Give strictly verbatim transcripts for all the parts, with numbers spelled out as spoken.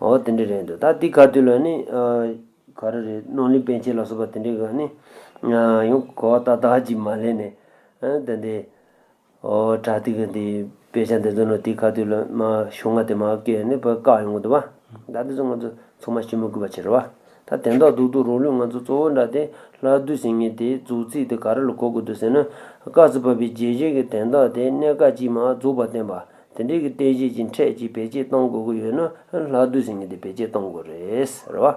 འོ་དེ་འདྲ་རེད་འདུག་ད་དེ་ག་དུས་ལ་ནི་ག་རེ་རེད། སྣང་ལུས་པཎ་ཆེན་ལ་སོགས་པ་དེ་འདྲའི་ག་ནི་ཡང་གོ་བ་ཏག་ཏག་ཅིག་མ་ལེན་ནས་དེ་འདྲའི། ཨོ་དྲ་ཐིག་གི་དེ་དཔེ་ཆ་འདི་ཚོ་ནང་དེ་ཁ་ཐུག་ལ་མ་ཞུ་ང་དེ་མ་སྐད་ནི་བ་བཀག་ཡོང་གི་འདུག་བ། ད་དེ་ཚོ་ང་ཚོ་ཚང་མ་ཤེས་མི་དགོས་པ་བྱེད་རེད་བ། ད་དོན་དག་རྡོག་རྡོག་རང་ལུགས་ང་ཚོ་གཙོ་བོ་འདྲ་དེ་ལྷག་བསྡུས་ཟེར་མཁན་དེ་རྫོགས་ཚིག་དེ་ག་རེ་ལ་གོ་དགོས་འདུག་ཟེར་ན། སྐབས་སུ་བབ་པའི་རྗེས་གཞི་གི་དོན་དག་དེ་གནད་འགག་ཅིག་མ་རྫོགས་པར་བསྟན་པ། དེ་འདྲའི་གི་རྟེན་གཞི་ཅིག་འཕྲལ་གྱིས་བེད་སྤྱད་གཏོང་དགོས་ཀྱི་ཡོད་ན་ལྷག་བསྡུས་ཟེར་མཁན་དེ་བེད་སྤྱད་གཏོང་དགོས་རེད་ཟེར་བ།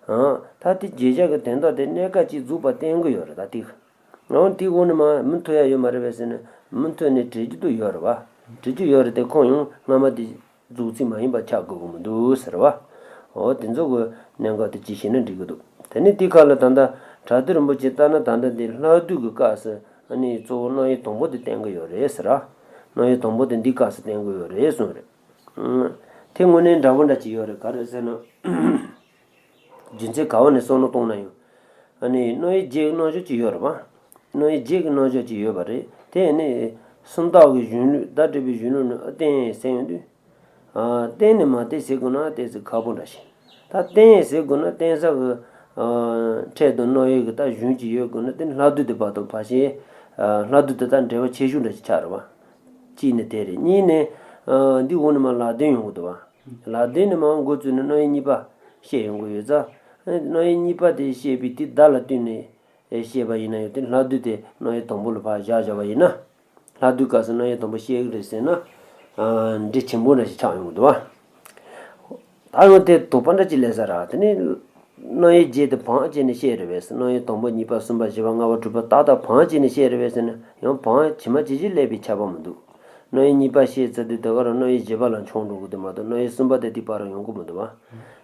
ཨང་། ད་དེ་རྗེས་གཞི་གི་དོན་དག་དེ་གནད་འགག་ཅིག་རྫོགས་པར་བསྟན་གྱི་ཡོད་རེད་ད་དེ། ཡང་དེའི་འོག་ནས་མ་མུ་མཐུད་ཡ་ཡོད་མ་རེད་པས་ཟེར་ན། མུ་མཐུད་ནས་འབྲི་རྒྱུ་དུ་ཡོད་རེད་བ། འབྲི་རྒྱུ་ཡོད་རེད་དེ་ཁོང་ཡང་སྔ་མ་དེ་རྫོགས་ཚིག་མ་ཡིན་པ་ཆགས་དགོས་ཀྱི་མི་འདུག་ཟེར་བ། འོ་དེ་ཚོ་གི་གནད་འགག་དེ་ཅི་ཤེས་ན་འགྲིག་གི་འདུག་དེ་ནས་དེའི་ཁ་ལ་ད་ལྟ་བྲག་སྡེ་རིན་པོ་ཆེ་ལྟར་ན་ད་ལྟ་འདི་ལྷག་བསྡུས་ཀྱི་སྐབས་སུ་ཨ་ནི་གཙོ་བོ་རྣམ་དབྱེ་དང་པོ་དེ་བསྟན་གྱི་ཡོད་རེད་ཟེར། རྣམ་དབྱེ་དང་པོ་དེ་འདི་སྐབས་སུ་བསྟན་གྱི་ཡོད་རེད་གསུངས་རེད། དེ་དངོས་གནས་འདྲ་པོ་འདྲ་ཅིག་ཡོད་རེད། ག་རེ་ཟེར་ན། རྒྱུ་མཚན་ག་བ་ནས་བསམ་བློ་གཏོང་ན་ཡང་། ཨ་ནི་རྣམ་དབྱེ་བརྒྱད་ཀྱི་རྣམ་གཞག་ཅིག་ཡོད་རེད་བ། རྣམ་དབྱེ་བརྒྱད་ཀྱི་རྣམ་གཞག་ཅིག་ཡོད་པ་རེད། དེ་ནི་སུམ་རྟགས་ཀྱི་གཞུང་ལུགས་བརྡ་སྤྲོད་པའི་གཞུང་ལུགས་ནི་ཨ་བརྟེན་ཟེར་ཡོང་དུས། ཨ་བརྟེན་ནས་མ་བརྟེན་ཟེར་དགོས་ན་བརྟེན་ཟེར་ཁག་པོ་འདྲ་ཞིག་ད་བརྟེན་ཟེར་དགོས་ན་བརྟེན་ས་གི་ཨ་འཕྲལ་དང་རྣམ་དབྱེ་གི་ད་གཞུང་ཅིག་ཡོད་དགོས་ན་དེ་ནི་ལྷག་བསྡུས་དེ་བར་དུ་ཕལ་ཆེར་ཨ་ལྷག་བསྡུས་དེ་ད་འབྲེལ་བ་ཆེ་ཤོས་འདྲ་ཞིག་ཆགས་རེད་བ། གཅིག་ནི་དེ་རེད། གཉིས་ནི་ཨ་འདི་འོག་ནས་མ་ལག་ལྡན་ཡོང་གི་འདུག་བ། ལག་ལྡན་ནི་མ་འགོ་བཙུགས་ནས་རྣམ་དབྱེ་གཉིས་པ་བཤད་ཡོང་གི་ཡོད་ཙང་། རྣམ་དབྱེ་གཉིས་པ་དེ་བཤད་པའི་དེ་བརྡ་ལ་བསྟུན་ནས་བཤད་པ་ཡིན་ན་ཡང་དེ་ལྷག་བསྡུས་དེ་རྣམ་དབྱེ་དང་པོ་ལ་ཕར་བཞག་བཞག་པ་ཡིན་ན། ལྷག་བསྡུས་སྐབས་སུ་རྣམ་དབྱེ་དང་པོ་བཤད་ཀྱི་རེད་ཟེར་ན། ཨ་འདྲི་ཆེན་པོ་འདྲ་ཞིག་ཆགས་ཡོང་གི་འདུག་བ། ད་ཡང་དེ་དོགས་པ་འདྲ་ཅིག་སླེབས་ས་རེད། དེ་ནི་རྣམ་དབྱེ་བརྒྱད་དེ་བང་བྱས་ནས་བཤད་རེད་པས། རྣམ་དབྱེ་དང་པོ་གཉིས་པ་གསུམ་པ་བཞི་པ་ལྔ་པ་དྲུག་པ་ཏག་ཏག་བང་བྱས་ནས་བཤད་རེད་པས་ཟེར་ན་ཡང་བང་ཇི་མ་ཇི་བཞིན་སླེབས་པའི་ཁྱབ་པ་མི་འདུག་རྣམ་དབྱེ་གཉིས་པ་བཤད་ཚར་དུས་དེ་ག་རང་རྣམ་དབྱེ་བཞི་པ་ལ་མཆོང་འགྲོ་གི་འདུག་མ་གཏོགས་རྣམ་དབྱེ་གསུམ་པ་དེ་དེའི་བར་ཡོང་གི་མི་འདུག་བ།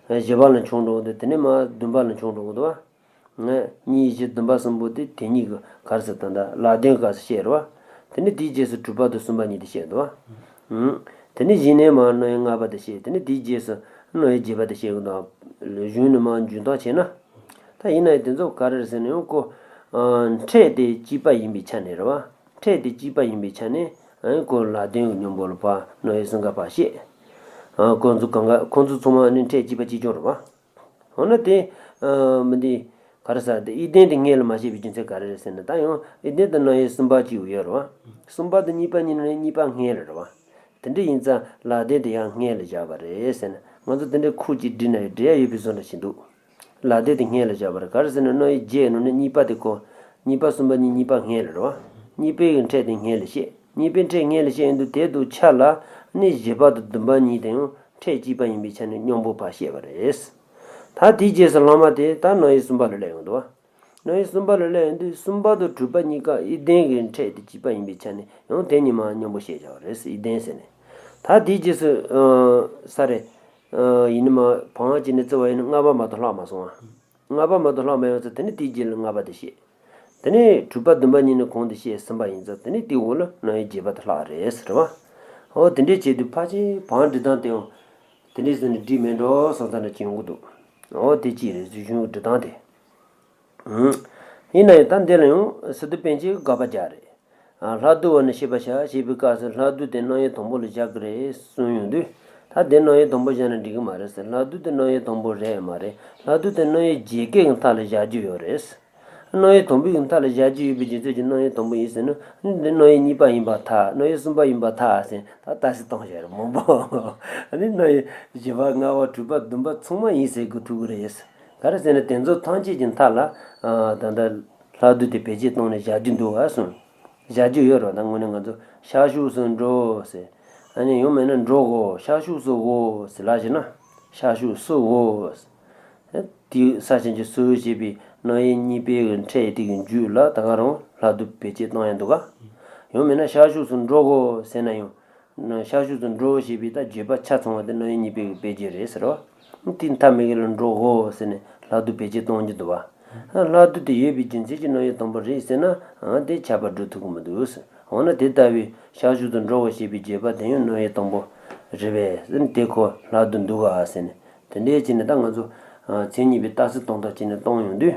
བཞི་པ་ལ་མཆོང་འགྲོ་གི་འདུག་དེ་ནས་མ་བདུན་པ་ལ་མཆོང་འགྲོ་གི་འདུག་བ། ང་གཉིས་བཞི་བདུན་པ་གསུམ་པོ་དེ་དེ་གཉིས་ཀྱི་ག་རེ་ཟེར་ད་ལྟ་ལག་ལྡན་སྐབས་སུ་བཤད་རེད་བ། དེ་ནས་དེའི་རྗེས་སུ་དྲུག་པ་དང་གསུམ་པ་གཉིས་དེ་བཤད་འདུག་བ། ཨུམ། དེ་ནས་གཞི་ནས་མར་རྣམ་དབྱེ་ལྔ་པ་དེ་བཤད། དེ་ནས་དེའི་རྗེས་སུ་རྣམ་དབྱེ་བརྒྱད་པ་དེ་བཤད་གི་འདུག་གཞུང་ནས་མར་འཇུག་སྟངས་བྱས་ན། ད་ཡིན་ན་ཡང་དེ་ཚོ་ག་རེ་རེད་ཟེར་ན་ཡང་ཁོ། ཨ་འཕྲལ་དེ་གཅིག་པ་ཡིན་པའི་ཆ་ནས་རེད་བ། འཕྲལ་དེ་གཅིག་པ་ཡིན་པའི་ཆ་ནས་ཨ་ཁོ་ལག་ལྡན་གྱི་སྙོམས་པོ་ལ་ཕར་རྣམ་དབྱེ་གསུམ་ཀ་ཕར་བཤད། ཨ་ཁོ་ཚོ་གང་ག་ཁོ་ཚོ་ཚང་མ་ནི་འཕྲལ་གཅིག་པ་གཅིག་རྐྱང་རེད་བ། འོ་ན་དེ། ཨ་མི་འདི། ག་རེ་ཟེར་དེ་དབྱེ་ལྡན་དེ་སྔོན་ལ་མ་བཤད་པའི་རྒྱུ་མཚན་ག་རེ་རེད་ཟེར་ན་ད་ཡང་དབྱེ་ལྡན་དུ་རྣམ་དབྱེ་གསུམ་པ་གཅིག་ཡོད་རེད་བ། གསུམ་པ་དང་གཉིས་པ་གཉིས་ནི་གཉིས་པ་སྔོན་ལ་རེད་བ། དེ་འདྲ་ཡིན་ཙང་ལག་ལྡན་དེ་ཡང་སྔོན་ལ་བཞག་པ་རེད་ཟེར་ན་ང་ཚོ་དེ་འདྲའི་ཁུག་ཅིག་བསྒྲིགས་ན་ཡང་འགྲིག་ཡ་ཡོད་པའི་བཟོ་འདྲ་ཞིག་འདུག་ལག་ལྡན་དེ་སྔོན་ལ་བཞག་པ་རེད། ག་རེ་ཟེར་ན་རྣམ་དབྱེ་བརྒྱད་ནང་ནས་གཉིས་པ་དེ་ཁོ། གཉིས་པ་གསུམ་པ་གཉིས་གཉིས་པ་སྔོན་ལ་རེད་བ། གཉིས་པའི་གི་འཕྲལ་དེ་སྔོན་ལ་བཤད། གཉིས་པའི་འཕྲལ་སྔོན་ལ་བཤད་ཡོང་དུས་དེ་དུ་ཆ་ལ་ནི་བཞི་པ་དང་བདུན་པ་གཉིས་དེ་ཡང་། འཕྲལ་གཅིག་པ་ཡིན་པའི་ཆ་ནས་སྙོམས་པོ་ཕར་བཤད་པ་རེད། ད་དེའི་རྗེས་སུ་ལྷག་མ་དེ་ད་རྣམ་དབྱེ་གསུམ་པ་ལ་སླེབས་ཡོང་འདུག་བ། རྣམ་དབྱེ་གསུམ་པ་ལ་སླེབས་ཡོང་དུས་གསུམ་པ་དང་དྲུག་པ་གཉིས་ཀ་དབྱེ་ལྡན་གྱི་འཕྲལ་དེ་གཅིག་པ་ཡིན་པའི་ཆ་ནས་ཡང་དེ་གཉིས་མ་སྙོམས་པོ་བཤད་བྱ་བ་རེད་དབྱེ་ལྡན་ཟེར་ནས། ད་དེའི་རྗེས་སུ་ས་རེད། ཡིན་ནི་མ་བང་བྱས་ནས་བརྩི་བ་ཡིན་ན་ལྔ་པ་མ་གཏོགས་ལྷག་མ་སོང་བ། ལྔ་པ་མ་གཏོགས་ལྷག་མ་ཡོང་ཚེ་དེ་ནི་དེའི་རྗེས་ལ་ལྔ་པ་དེ་བཤད། དེ་ནས་དྲུག་པ་བདུན་པ་གཉིས་ནི་གོང་དུ་བཤད་ཟིན་པ་ཡིན་ཙང་དེ་ནི་དེའི་འོག་ལ་རྣམ་དབྱེ་བརྒྱད་པ་དེ་ལྷག་རེད་ཟེར་བ། འོ་དེ་འདྲས་བྱས་དུས་ཕལ་ཆེར་བང་སྒྲིག་སྟངས་དེའང་དེ་འདྲས་ཟེར་ནས་སྒྲིག་མེད་འགྲོ་བསམ་ས་འདྲ་ཅིག་ཡོང་གི་འདུག་འོ་དེ་གཅིག་རེད་གཞུང་གི་སྒྲིག་སྟངས་དེ། ཡིན་ན་ཡང་ད་འདི་ལ་ཡང་སི་ཏུ་པཎ་ཆེན་གྱི་དགག་པ་རྒྱག་རེད། ལྷག་བསྡུ་བ་ནི་ཤེས་པར་བྱ་ཞེས་པའི་སྐབས་སུ་ལྷག་བསྡུ་དེ་རྣམ་དབྱེ་དང་པོ་ལ་བཞག་གི་རེད་གསུངས་ཡོང་དུས། ད་དེ་རྣམ་དབྱེ་དང་པོ་བཞག་ན་འགྲིག་གི་མ་རེད་ཟེར། ལྷག་བསྡུ་དེ་རྣམ་དབྱེ་དང་པོ་རེད་མ་རེད། ལྷག་བསྡུ་དེ་རྣམ་དབྱེ་བརྒྱད་ཀའི་མཐའ་ལ་བཞག་རྒྱུ་ཡོད་རེད། རྣམ་དབྱེ་དང་པོའི་མཐའ་ལ་བཞག་རྒྱུ་ཡོད་པའི་རྒྱུ་མཚན་གྱིས་རྣམ་དབྱེ་དང་པོ་ཡིན་ཟེར་ན། འདི་རྣམ་དབྱེ་གཉིས་པ་ཡིན་པར་ཐལ། རྣམ་དབྱེ་གསུམ་པ་ཡིན་པར་ཐལ་ཟེར་ད་ལྟ་ཞིག་གཏོང་བཞག་རེད་མང་པོ། ཨ་ནི་རྣམ་དབྱེ་བཞི་པ་ལྔ་པ་དྲུག་པ་བདུན་པ་ཚང་མ་ཡིན་ཟེར་དགོས་ཐུག་གི་རེད། ག་རེ་ཟེར་ན་དེ་ཚོ་ཐམས་ཅད་ཀྱི་མཐའ་ལ་ད་ལྟ་ལྷག་བསྡུ་དེ་བེད་སྤྱོད་བཏང་ནས་བཞག་རྒྱུ་འདུག་ག་གསུངས། བཞག་རྒྱུ་ཡོད་རེད། ད་དངོས་གནས་ང་ཚོ་ཤར་ཕྱོགས་སུ་འགྲོ་ཟེར། ཨ་ནི་ཡང་མིན་ན་འགྲོ་གོ་ཤར་ཕྱོགས་སུ་འོ་ཟེར་ལབ་བྱས་ན། ཤར་ཕྱོགས་སུ་འོ། དེའི་ས་ཆེན་གྱི་སུ་ཞེས་པའི་རྣམ་དབྱེ་གཉིས་པའི་གི་འཕྲལ་དེ་གི་མཇུག་ལ་ད་ག་རང་ལྷག་བསྡུ་བེད་སྤྱོད་བཏང་ཡ་འདུག་ག་ཡང་མིན་ན་ཤར་ཕྱོགས་སུ་འགྲོ་གོ་ཟེར་ན་ཡང་། ཤར་ཕྱོགས་སུ་འགྲོ་ཞེས་པའི་ད་བརྗོད་པ་ཆ་ཚང་བ་དེ་རྣམ་དབྱེ་གཉིས་པའི་གི་དཔེ་བརྗོད་རེད་ཟེར་བ། དེའི་མཐའ་མའི་གི་ལ་འགྲོ་གོ་ཟེར་ནས་ལྷག་བསྡུ་བེད་སྤྱོད་གཏོང་རྒྱུ་འདུག་བ། ལྷག་བསྡུ་དེ་ཡོད་པའི་རྒྱུ་མཚན་གྱིས་རྣམ་དབྱེ་དང་པོ་རེད་ཟེར་ན་དེ་ཁྱབ་པ་སྒྲུབ་ཐུབ་ཀྱི་མི་འདུག་འོ་ན་དེ་ལྟ་བུའི་ཤར་ཕྱོགས་སུ་འགྲོ་བ་ཞེས་པའི་བརྗོད་པ་དེ་ཡང་རྣམ་དབྱེ་དང་པོ་རེད་པས་ཟེར་ནས་དེ་ཁོ་ལྷག་བསྡུ་འདུག་ག་ཟེར་ནས་དེ་འདྲའི་བྱས་ནས་ད་ང་ཚོ་མཚན་ཉིད་པའི་རྟགས་གསལ་དོན་དག་བྱས་ནས་གཏོང་ཡོང་དུས།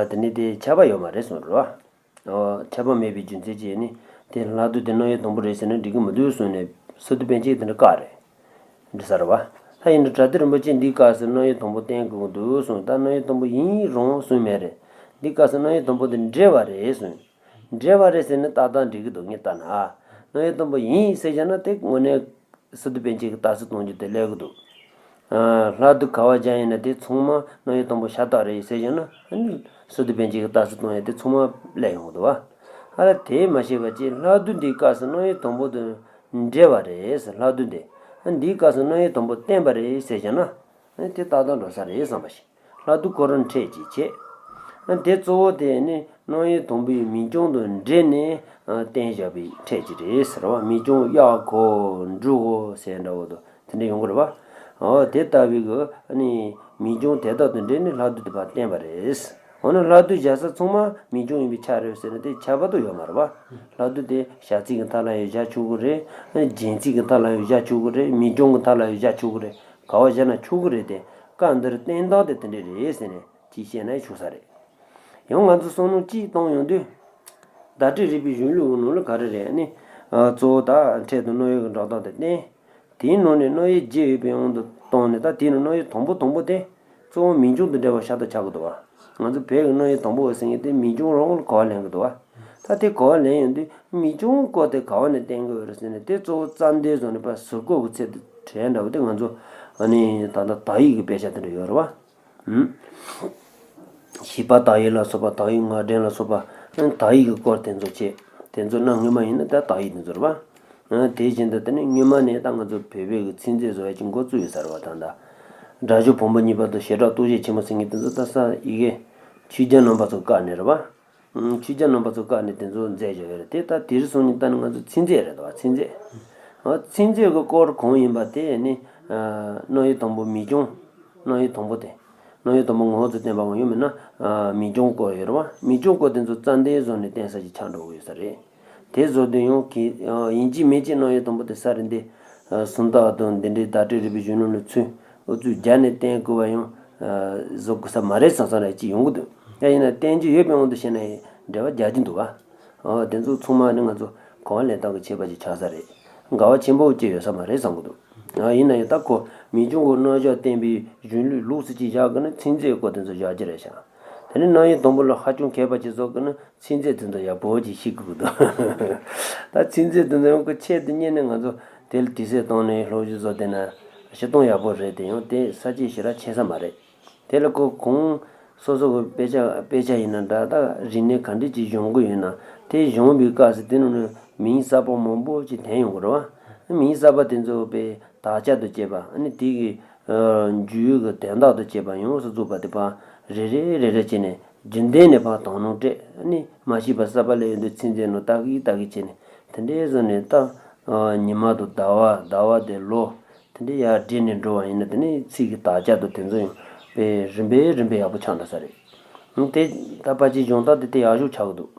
དེ་ནི་དེ་ཁྱབ་པ་ཡོད་མ་རེད་གསུངས་རེད་བ། ཁྱབ་པ་མེད་པའི་རྒྱུ་མཚན་གྱིས་ནི་དེ་ལྷག་བསྡུ་དེ་རྣམ་དབྱེ་དང་པོ་རེད་ཟེར་ན་འགྲིག་གི་མི་འདུག་གསུངས་ནས་སི་ཏུ་པཎ་ཆེན་དེ་འདྲ་བཀག་རེད། འགྲིག་ས་རེད་བ། ད་ ད་ཡིན་ན་བྲ་ཏི་རིན་པོ་ཆེ་འདིའི་སྐབས་སུ་རྣམ་དབྱེ་དང་པོ་བསྟན་དགོས་འདུག་གསུངས། ད་རྣམ་དབྱེ་དང་པོ་ཡིན་རུང་གསུངས་མེད་རེད། འདིའི་སྐབས་སུ་རྣམ་དབྱེ་དང་པོ་དེ་འབྲེལ་བ་རེད་གསུངས། འབྲེལ་བ་རེད་ཟེར་ན་ཏག་ཏག་འགྲིག་གི་འདུག་ངས་ལྟ་ན། རྣམ་དབྱེ་དང་པོ་ཡིན་ཟེར་བཞག་ན་དེ་དངོས་གནས་སི་ཏུ་པཎ་ཆེན་གྱི་རྟགས་གསལ་གཏོང་རྒྱུ་དེ་སླེབས་ཀྱི་འདུག་ལྷག་བསྡུས་ག་བ་སྦྱར་ཡིན་ན་དེ་ཚང་མ་རྣམ་དབྱེ་དང་པོ་ཤ་སྟག་རེད་ཟེར་བཞག་ན་ཨ་ནི་སི་ཏུ་པཎ་ཆེན་གྱི་རྟགས་གསལ་གཏོང་ཡ་དེ་ཚང་མ་སླེབས་ཡོང་གི་འདུག་བ། ཨ་ལ་དེ་མ་ཤེས་པ་ཅིག་ལྷག་བསྡུས་འདིའི་སྐབས་སུ་རྣམ་དབྱེ་དང་པོ་དང་འབྲེལ་བ་རེད་ཟེར། ལྷག་བསྡུས་འདི་ཨ་འདིའི་སྐབས་སུ་རྣམ་དབྱེ་དང་པོ་བསྟན་པ་རེད་ཟེར་བཞག་ན་ཨ་ནི་དེ་ཏག་ཏག་འགྲོ་ས་རེད་བསམ་པ་ཞིག་ལྷག་བསྡུས་ཁོ་རང་ཕྲད་ཅིག་བྱས། དེ་གཙོ་བོ་དེ་ནི་རྣམ་དབྱེ་དང་པོའི་མིང་རྐྱང་དང་འབྲེལ་ནས་བསྟན་བཞག་པའི་ཕྲད་ཅིག་རེད་ཟེར་བ། མིང་རྐྱང་གཡག་གོ་འབྲུ་གོ་ཟེར་འདྲ་བོ་དང་དེ་འདྲ་ཡོང་གི་རེད་བ། འོ་དེ་ལྟ་བུའི་གི་ནི་མིང་རྐྱང་དེ་དག་དང་འབྲེལ་ནས་ལྷག་བསྡུས་དེ་ཕར་བསྟན་པ་རེད། འོ་ན་ལྷག་བསྡུས་བཞག་ས་ཚང་མ་མིང་རྐྱང་ཡིན་པས་ཁྱབ་རེད་ཟེར་ན་དེ་ཁྱབ་པ་དང་ཡོད་མ་རེད་བ། ལྷག་བསྡུས་དེ་བྱ་ཚིག་གི་མཐའ་ལ་ཡང་བཞག་ཆོག་གི་རེད། རྒྱན་ཚིག་གི་མཐའ་ལ་ཡང་བཞག་ཆོག་གི་རེད། མིང་རྐྱང་གི་མཐའ་ལ་ཡང་བཞག་ཆོག་གི་རེད། ག་བ་བཞག་ན་ཆོག་གི་རེད་དེ། སྐབས་འདིར་བསྟན་སྟངས་དེ་དེ་འདྲ་རེད་ཟེར་ནས་ཅིག་བཤད་ན་ཆོག་ས་རེད། ཡང་ང་ཚོ་བསམ་བློ་གཅིག་བཏང་ཡོང་དུས། བརྡ་སྤྲོད་རིག་པའི་གཞུང་ལུགས་ཀྱི་ནང་ལ་ག་རེ་རེད་ནི། གཙོ་བོ་དང་ཕྲད་དང་རྣམ་དབྱེ་གི་འགྲོ་སྟངས་དེ་བསྟན། དེའི་ནང་ནས་རྣམ་དབྱེ་བརྒྱད་ཡོད་པའི་དབང་དུ་བཏང་ནས་ད་དེའི་ནང་རྣམ་དབྱེ་དང་པོ་དང་པོ་དེ་གཙོ་བོ་མིང་རྐྱང་དང་འབྲེལ་བ་ཤ་སྟག་ཆགས་ཀྱི་འདུག་བ། ང་ཚོ་བོད་ཀྱི་རྣམ་དབྱེ་དང་པོ་ཟེར་མཁན་དེ་མིང་རྐྱང་རང་ལ་གོ་བ་ལེན་གྱི་འདུག་བ། ད་དེ་གོ་བ་ལེན་ཡོང་དུས་མིང་རྐྱང་སྐོར་དེ་ག་བ་ནས་བསྟན་དགོས་རེད་ཟེར་ནས་དེ་གཙོ་བོ་རྩ་འདོན་བཟོ་ནས་ཕར་ཟུར་བཀོད་ཀྱི་ཚད་དུ་དྲན་འདྲ་བོ་དེ་ང་ཚོ་ཨ་ནི་ད་ལྟ་དག་ཡིག་གི་དཔེ་ཆ་དེ་འདྲ་ཡོད་རེད་བ། ཞིབ་པ་དག་ཡིག་ལ་སོགས་པ་དག་ཡིག་ངག་འདྲེན་ལ་སོགས་པ་དག་ཡིག་གི་སྐོར་དེ་ཚོ་བྱས། དེ་ཚོ་གནའ་སྔོན་མ་ཡིན་ན་ད་དག་ཡིག་དེ་ཚོ་རེད་བ། དེ་བཞིན་དུ་དེ་ནི་སྔོན་མ་ནས་ད་ང་ཚོ་བོད་པའི་གི་ཚིག་མཛོད་བཟོ་ཡ་ཅིག་འགོ་བཙུགས་ཡོད་ས་རེད་བ། ད་ལྟ་སྒྲ་སྦྱོར་བུམ་པ་གཉིས་པ་དང་བྱེ་བྲག་རྟོགས་བྱེད་ཆེན་མོ་ཟེར་མཁན་དེ་ཚོ་ད་ས་ཡི་གེ་ཆོས་རྒྱལ་རྣམ་པ་ཚོ་བཀའ་ནས་རེད་བ། ཆོས་རྒྱལ་རྣམ་པ་ཚོ་བཀའ་ནས་དེ་ཚོ་མཛད་བཞག་ཡོད་རེད་དེ། ད་དེ་རིང་སང་ཉིན་ད་ནི་ང་ཚོ་ཚིག་མཛོད་རེད་དོ། ཚིག་མཛོད། ཨ་ཚིག་མཛོད་ཀྱི་སྐོར་གང་ཡིན་པ་དེ་ནི་རྣམ་དབྱེ་དང་པོ་མིང་རྐྱང་། རྣམ་དབྱེ་དང་པོ་དེ། རྣམ་དབྱེ་དང་པོ་ངོ་བོ་ཚོ་བསྟན་པའམ་ཡང་མིན་ན་མིང་རྐྱང་སྐོར་ཡོད་རེད་བ། མིང་རྐྱང་སྐོར་དེ་ཚོ་རྩ་འདོན་བཟོ་ནས་བསྟན་ས་ཞིག་ཆགས་འགྲོ་གི་ཡོད་ས་རེད། དེ་བཟོ་དུས་ཡང་གི་ཡིན་གཅིག་མིན་གཅིག་རྣམ་དབྱེ་དང་པོ་དེ་ས་རེད་འདི། སུམ་རྟགས་དང་འདི་འདྲའི་བརྡ་སྤྲོད་རིག་པའི་གཞུང་ལུགས་ནས་ཚུར་ཨུ་ཚུགས་རྒྱག་ནས་བསྟན་དགོས་པ་ཡང་བཟོ་དགོས་ས་མ་རེད་བསམ་བསམ་རེ་ཅིག་ཡོང་གི་འདུག་ཡང་ཡིན་ན་བསྟན་རྒྱུ་ཡོད་པའི་དབང་དུ་བྱས་ན་ཡང་འགྲེལ་པ་རྒྱག་རྒྱུ་འདུག་ག་ཨོ་དེ་ཚོ་ཚང་མ་ནི་ང་ཚོ་གོ་བ་ལེན་སྟངས་ཀྱི་ཁྱད་པར་ཅིག་ཆགས་ས་རེད། འགལ་བ་ཆེན་པོ་ཅིག་ཡོད་ས་མ་རེད་བསམ་གྱི་འདུག་ཡང་ཡིན་ན་ཡང་ད་ཁོ་མིང་རྐྱང་གི་རྣམ་གཞག་བསྟན་པའི་གཞུང་ལུགས་ལོགས་སུ་ཅིག་བཞག་གི་ན་ཚིག་མཛོད་སྐོར་དེ་ཚོ་བཞག་རྒྱུ་རེད་ཤག་དེ་ནི་རྣམ་དབྱེ་དང་པོ་ལ་ཧ་ཅང་མཁས་པ་ཅིག་བཟོ་གི་ན་ཚིག་མཛོད་དེ་ཚོ་ཡག་པོ་ཅིག་ཤེས་དགོས་ཀྱི་འདུག་ད་ཚིག་མཛོད་དེ་ཚོ་ཡང་ཁོ་ཆེད་དུ་གཉེར་ནས་ང་ཚོ་དེ་ལ་དུས་ཚོད་བཏང་ནས་སློབ་སྦྱོང་བཟོ་བསྡད་ན་སྤྱིར་བཏང་ཡག་པོ་རེད་དེ། ཡང་དེ་ས་བཅད་ཞེ་དྲག་ཆེ་ས་མ་རེད། དེ་ལ་ཁོ་གང་སོ་སོ་གི་དཔེ་ཆ་དཔེ་ཆ་ཡིན་ན་འདྲ། ད་རིག་གནས་ག་འདྲ་ཅིག་སྦྱོང་གི་ཡོད་ན་དེ་སྦྱོང་བའི་སྐབས་སུ་དེ་ནང་ནས་མིང་གསར་པ་མང་པོ་ཅིག་ཐོན་ཡོང་གི་རེད་བ། མིང་གསར་པ་དེ་ཚོ་དཔེ་དག་ཆ་དང་བཅས་པ་ཨ་ནི་དེ་གི་འཇུག་ཡུལ་གྱི་དོན་དག་དང་བཅས་པ་ཡོངས་སུ་རྫོགས་པ་དེ་ཕར་རེ་རེ་རེ་རེ་བྱས་ནས་རྒྱུན་ལྡན་ནས་ཕར་དོ་སྣང་སྤྲད། ཨ་ནི་མ་ཤེས་པ་གསར་པ་སླེབས་ཡོང་དུས་ཚིག་མཛོད་ནང་ལྟ་གི་ལྟ་གི་བྱས་ནས་དེ་འདྲའི་བཟོ་ནས་ད་ཉི་མ་དང་ཟླ་བ། ཟླ་བ་དེ་ལོ། དེ་འདྲའི་ཡར་བསྒྲིལ་ནས་འགྲོ་བ་ཡིན་ན་དེ་ནི་ཚིག་གི་དག་ཆ་དང་དེ་ཚོ་ཡང་དཔེ་རིམ་པས་རིམ་པས་ཡག་པོ་ཆགས་འགྲོ་ས་རེད། ཨང་དེ་ད་ཕལ་ཆེར་སྦྱོང་སྟངས་དེ་དེ་ཡག་ཤོས་ཆགས་ཀྱི་འདུག་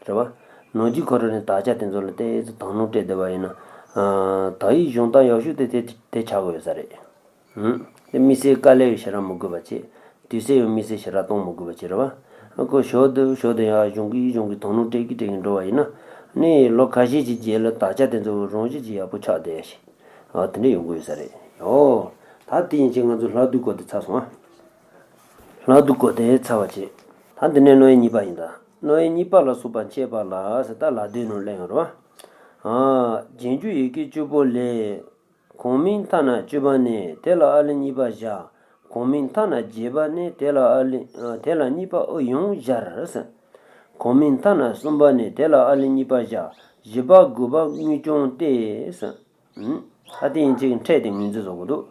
རེད་བ། ནང་རྒྱུད་ཁོ་རང་ནས་དག་ཆ་དེ་ཚོ་ལ་ཏོག་ཙམ་དོ་སྣང་སྤྲད་བསྡད་པ་ཡིན་ན། ཨ། དག་ཡིག་སྦྱོང་སྟངས་ཡག་ཤོས་དེ་དེ་དེ་ཆགས་ཀྱི་ཡོད་ས་རེད། ཨང་། དེ་དམིགས་བསལ་དཀའ་ལས་ཞེ་དྲག་མི་དགོས་པ་བྱས། དུས་ཚོད་ཡང་དམིགས་བསལ་ཞེ་དྲག་གཏོང་མི་དགོས་པ་བྱས་རེད་བ། ཨ་ཁོ་ཞོར་དུ་ཞོར་དུ་ཡང་སྦྱོང་གི་སྦྱོང་གི་དོ་སྣང་སྤྲད་ཀྱི་སྤྲད་ཀྱི་འགྲོ་བ་ཡིན་ན། ནི་ལོ་ཁ་ཤས་ཀྱི་རྗེས་ལ་དག་ཆ་དེ་ཚོ་རང་བཞིན་གྱིས་ཡག་པོ་ཆགས་བསྡད་ཡ་ཞིག་ཨ་དེ་འདྲ་ཡོང་གི་ཡོད་ས་རེད། ཨོ། ད་དེ་ཡིན་ཕྱིན་ང་ཚོ་ལྷག་བསྡུས་སྐོར་དེ་ཚར་སོང་ཨ། ལྷག་བསྡུས་སྐོར་དེ་ཚར་བ་བྱས། ད་འདི་ནས་རྣམ་དབྱེ་གཉིས་པ་ཡིན་ད། རྣམ་དབྱེ་གཉིས་པ་ལ་སོགས་པ་འཆད་པ་ལ་ཟེར་ད་ལ་དོན་ནང་གླེང་ཡོད་རེད་བ། ཨ། རྗེས་འཇུག་ཡི་གེ་བཅུ་པོ་ལས། གང་མིང་ཐ་ན་བཅུ་པ་ནས། དེ་ལ་ཨ་ལི་གཉིས་པ་བཞག་གང་མིང་ཐ་ན་བརྒྱད་པ་ནས། དེ་ལ་ཨ་ལི། དེ་ལ་གཉིས་པའོ་ཡང་སྦྱར་ཟེར། གང་མིང་ཐ་ན་གསུམ་པ་ནས། དེ་ལ་ཨ་ལི་གཉིས་པ་བཞག་བཞི་པ་དགུ་པ་དངོས་བྱུང་སྟེ་ཟེར། ཨ་དེ་ཡིན་ཕྱིན་ཕྲད་དེ་ངོས་འཛིན་བཟོ་དགོས་འདུག་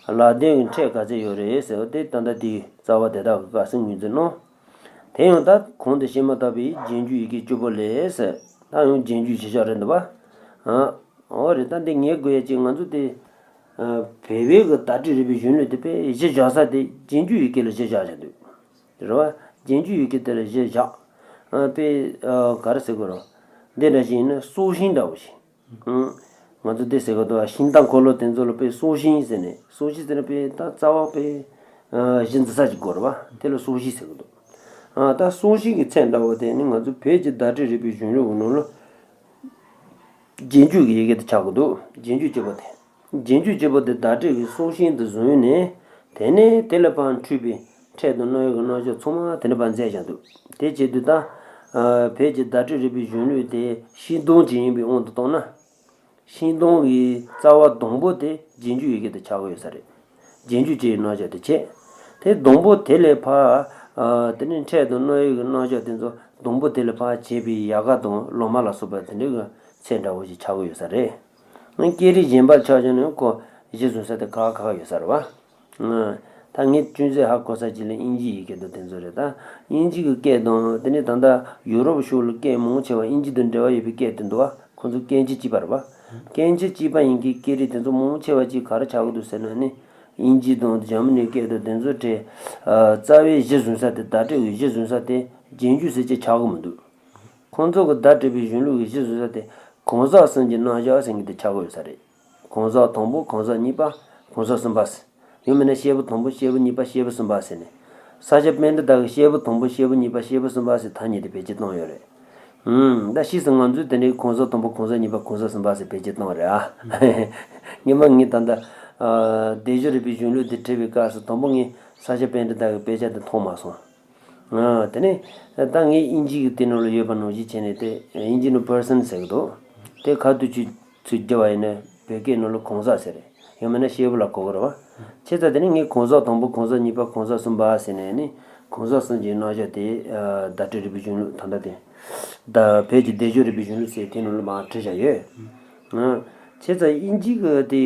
ལ་དོན་གྱི་ཕྲད་ག་ཚད་ཡོད་རེད་ཟེར་བ་དེ་ད་ལྟ་དེའི་རྩ་བ་དེ་དག་གི་སྐབས་སུ་ངོས་འཛིན་གནང་། དེ་ཡང་ད་གོང་དུ་བཤད་མ་ཐག་པའི་རྗེས་འཇུག་ཡི་གེ་བཅུ་པོ་ལས་ཟེར། ད་ཡང་རྗེས་འཇུག་གཞིར་བཞག་རེད་འདུག་བ། ཨ། འོ་རེད། ད་འདི་ངས་དགོས་ཡ་ཅིག་ང་ཚོ་དེ། ཨ། བོད་པའི་གི་བརྡ་སྤྲོད་རིག་པའི་གཞུང་ལུགས་དེ་དཔེ་གཞི་བཞག་ས་དེ་རྗེས་འཇུག་ཡི་གེ་ལ་གཞི་བཞག་བཞག་འདུག་རེད་བ། རྗེས་འཇུག་ཡི་གེ་དེ་ལ་གཞི་བཞག་ཨ་དཔེ། ཨ། ག་རེ་ཟེར་དགོས་རེད། འདི་འདྲ་ཞིག་ཡིན་ན་སྲོག་ཤིང་འདྲ་བོ་ཞིག་ཨང་། ང་ཚོ་དེ་ཟེར་གི་འདུག་ཤིང་རྟ་འཁོར་ལོ་དེ་ཚོ་ལ་དཔེ་སྲོག་ཤིང་ཟེར་ནས། སྲོག་ཤིང་ཟེར་ན་དཔེ་ད་རྩ་བ་དཔེ། ཨ། གཞི་འཛིན་ས་ཅིག་དགོས་རེད་བ། དེ་ལ་སྲོག་ཤིང་ཟེར་གི་འདུག་ཨ། ད་སྲོག་ཤིང་གི་ཚད་འདྲ་བོ་དེ་ནི་ང་ཚོ་བོད་ཀྱི་བརྡ་སྤྲོད་རིག་པའི་གཞུང་ལུགས་ཀྱི་ནང་ལ། རྗེས་འཇུག་གི་ཡི་གེ་དེ་ཆགས་ཀྱི་འདུག་རྗེས་འཇུག་ཅེས་པ་དེ། རྗེས་འཇུག་གཅིག་པོ་དེ་བརྡ་སྤྲོད་ཀྱི་སྲོག་ཤིང་དུ་བཟུང་ནས། དེ་ནས་དེ་ལས་ཕར་འཕྲོས་པའི་ཕྲད་དང་རྣམ་དབྱེ་གི་རྣམ་གཞག་ཚང་མ་དེ་ནས་ཕར་མཛད་བཞག་འདུག་དེ་བྱེད་དུས་ད། ཨ། བོད་ཀྱི་བརྡ་སྤྲོད་རིག་པའི་གཞུང་ལུགས་དེ་ཤིང་སྡོང་ཅིག་ཡིན་པའི་དབང་དུ་བཏང་ན། ཤིང་སྡོང་གི་རྩ་བ་དང་པོ་དེ་རྗེས་འཇུག་ཡི་གེ་དེ་ཆགས་ཀྱི་ཡོད་ས་རེད། རྗེས་འཇུག་ཅེས་པའི་རྣམ་གཞག་དེ་བྱས། དེ་སྡོང་པོ་དེ་ལས་ཕར། ཨ། དེ་ནས་ཕྲད་དང་རྣམ་དབྱེ་གི་རྣམ་གཞག་དེ་ཚོ་སྡོང་པོ་དེ་ལས་ཕར་བྱས་པའི་ཡལ་ག་དང་ལོ་མ་ལ་སོགས་པ་དེ་འདྲའི་གི་ཚད་འདྲ་བོ་ཞིག་ཆགས་ཀྱི་ཡོད་ས་རེད། སྐད་རིགས་གཞན་པར་ཆ་བཞག་ན་ཁོ་གཞི་བཟུང་ས་དེ་ཁག་ཁག་ཡོད་ས་རེད་བ། ཨ། ད་ངས་ཅུང་ཟད་ཧ་གོ་ས་ཅིག་ལ་དབྱིན་ཇིའི་ཡི་གེ་དང་དེ་ཚོ་རེད། ད་དབྱིན་ཇི་གི་སྐད་དང་དེ་ནས་ད་ལྟ་ཡུ་རོབ་ཕྱོགས་ལ་སྐད་མང་ཆེ་བ་དབྱིན་ཇི་དང་འབྲེལ་བ་ཡོད་པའི་སྐད་དེ་འདུག་བ། ཁོ་ཚོ་སྐད་ཆ་གཅིག་པ་རེད་བ། སྐད་ཆ་གཅིག་པ་ཡིན་གྱི་སྐད་རིགས་དེ་ཚོ་མང་ཆེ་བ་ཅིག་ག་རེ་ཆགས་ཀྱི་འདུག་ཟེར་ན་ནི། དབྱིན་ཇི་དང་འཇར་མ་ནིའི་སྐད་དང་དེ་ཚོ་གྲས། ཨ། རྩ་བའི་གཞི་བཟུང་ས་དེ། བརྡ་སྤྲོད་ཀྱི་གཞི་བཟུང་ས་དེ་རྗེས་འཇུག་ཟེར་ཅིག་ཆགས་ཀྱི་མི་འདུག་ཁོང་ཚོ་གི་བརྡ་སྤྲོད་པའི་གཞུང་ལུགས་ཀྱི་གཞི་བཟུང་ས་དེ་གང་ཟག་གསུམ་གྱི་རྣམ་གཞག་ཟེར་མཁན་དེ་ཆགས་ཀྱི་ཡོད་ས་རེད། གང་ཟག་དང་པོ། གང་ཟག་གཉིས་པ། གང་ཟག་གསུམ་པ་ཟེར། ཡང་མིན་ན་བཤད་པ་དང་པོ། བཤད་པ་གཉིས་པ། བཤད་པ་གསུམ་པ་ཟེར་ནས། ས་སྐྱ་པཎྜི་ཏ་གིས་བཤད་པ་དང་པོ། བཤད་པ་གཉིས་པ། བཤད་པ་གསུམ་པ་ཟེར་ཐ་སྙད་དེ་བེད་སྤྱོད་བཏང་ཡོད་རེད། ཨུམ། ད་ཕྱིས་སུ་ང་ཚོས་དེ་འདྲའི་གང་ཟག་དང་པོ། གང་ཟག་གཉིས་པ། གང་ཟག་གསུམ་པ་ཟེར་བེད་སྤྱོད་བཏང་བ་རེད་ཨ། སྔོན་མ་ངས་ད་ལྟ། ཨ། སྡེབ་སྦྱོར་རིག་པའི་གཞུང་ལུགས་འདི་བྲིས་པའི་སྐབས་སུ་དང་པོ་ངས་ས་སྐྱ་པཎྜི་ཏ་གི་དཔེ་ཆ་དེ་མཐོང་མ་སོང་། ཨ། དེ་ནས་ད་ངས་དབྱིན་ཇི་གི་དེ་ནང་ལ་ཡོད་པ་ནང་བཞིན་བྱས་ནས། དེ་དབྱིན་ཇི་ནང་པར་སན་ཟེར་གི་འདུག་དེ་ཁ་ཐུག་ཚུར་ཚུར་བསྒྱུར་བ་ཡིན་ན་བོད་སྐད་ནང་ལ་གང་ཟག་ཟེར་རེད། ཡང་མིན་ན་བཤད་པ་ལ་གོ་གི་རེད་བ། བྱས་ཙང་དེ་ནས་ངས་གང་ཟག་དང་པོ། གང་ཟག་གཉིས་པ། གང་ཟག་གསུམ་པ་ཟེར་ནས་ནི། གང་ཟག་གསུམ་གྱི་རྣམ་གཞག་དེ། ཨ། བརྡ་སྤྲོད་རིག་པའི་གཞུང་ལུགས་ད་ལྟ་དེ། ད་བོད་ཀྱི་སྡེབ་སྦྱོར་རིག་པའི་གཞུང་ལུགས་ཟེར་དེ་ནང་ལ་མར་བྲིས་བཞག་ཡོད། ཨ། བྱས་ཙང་དབྱིན་ཇི་གི་དེ་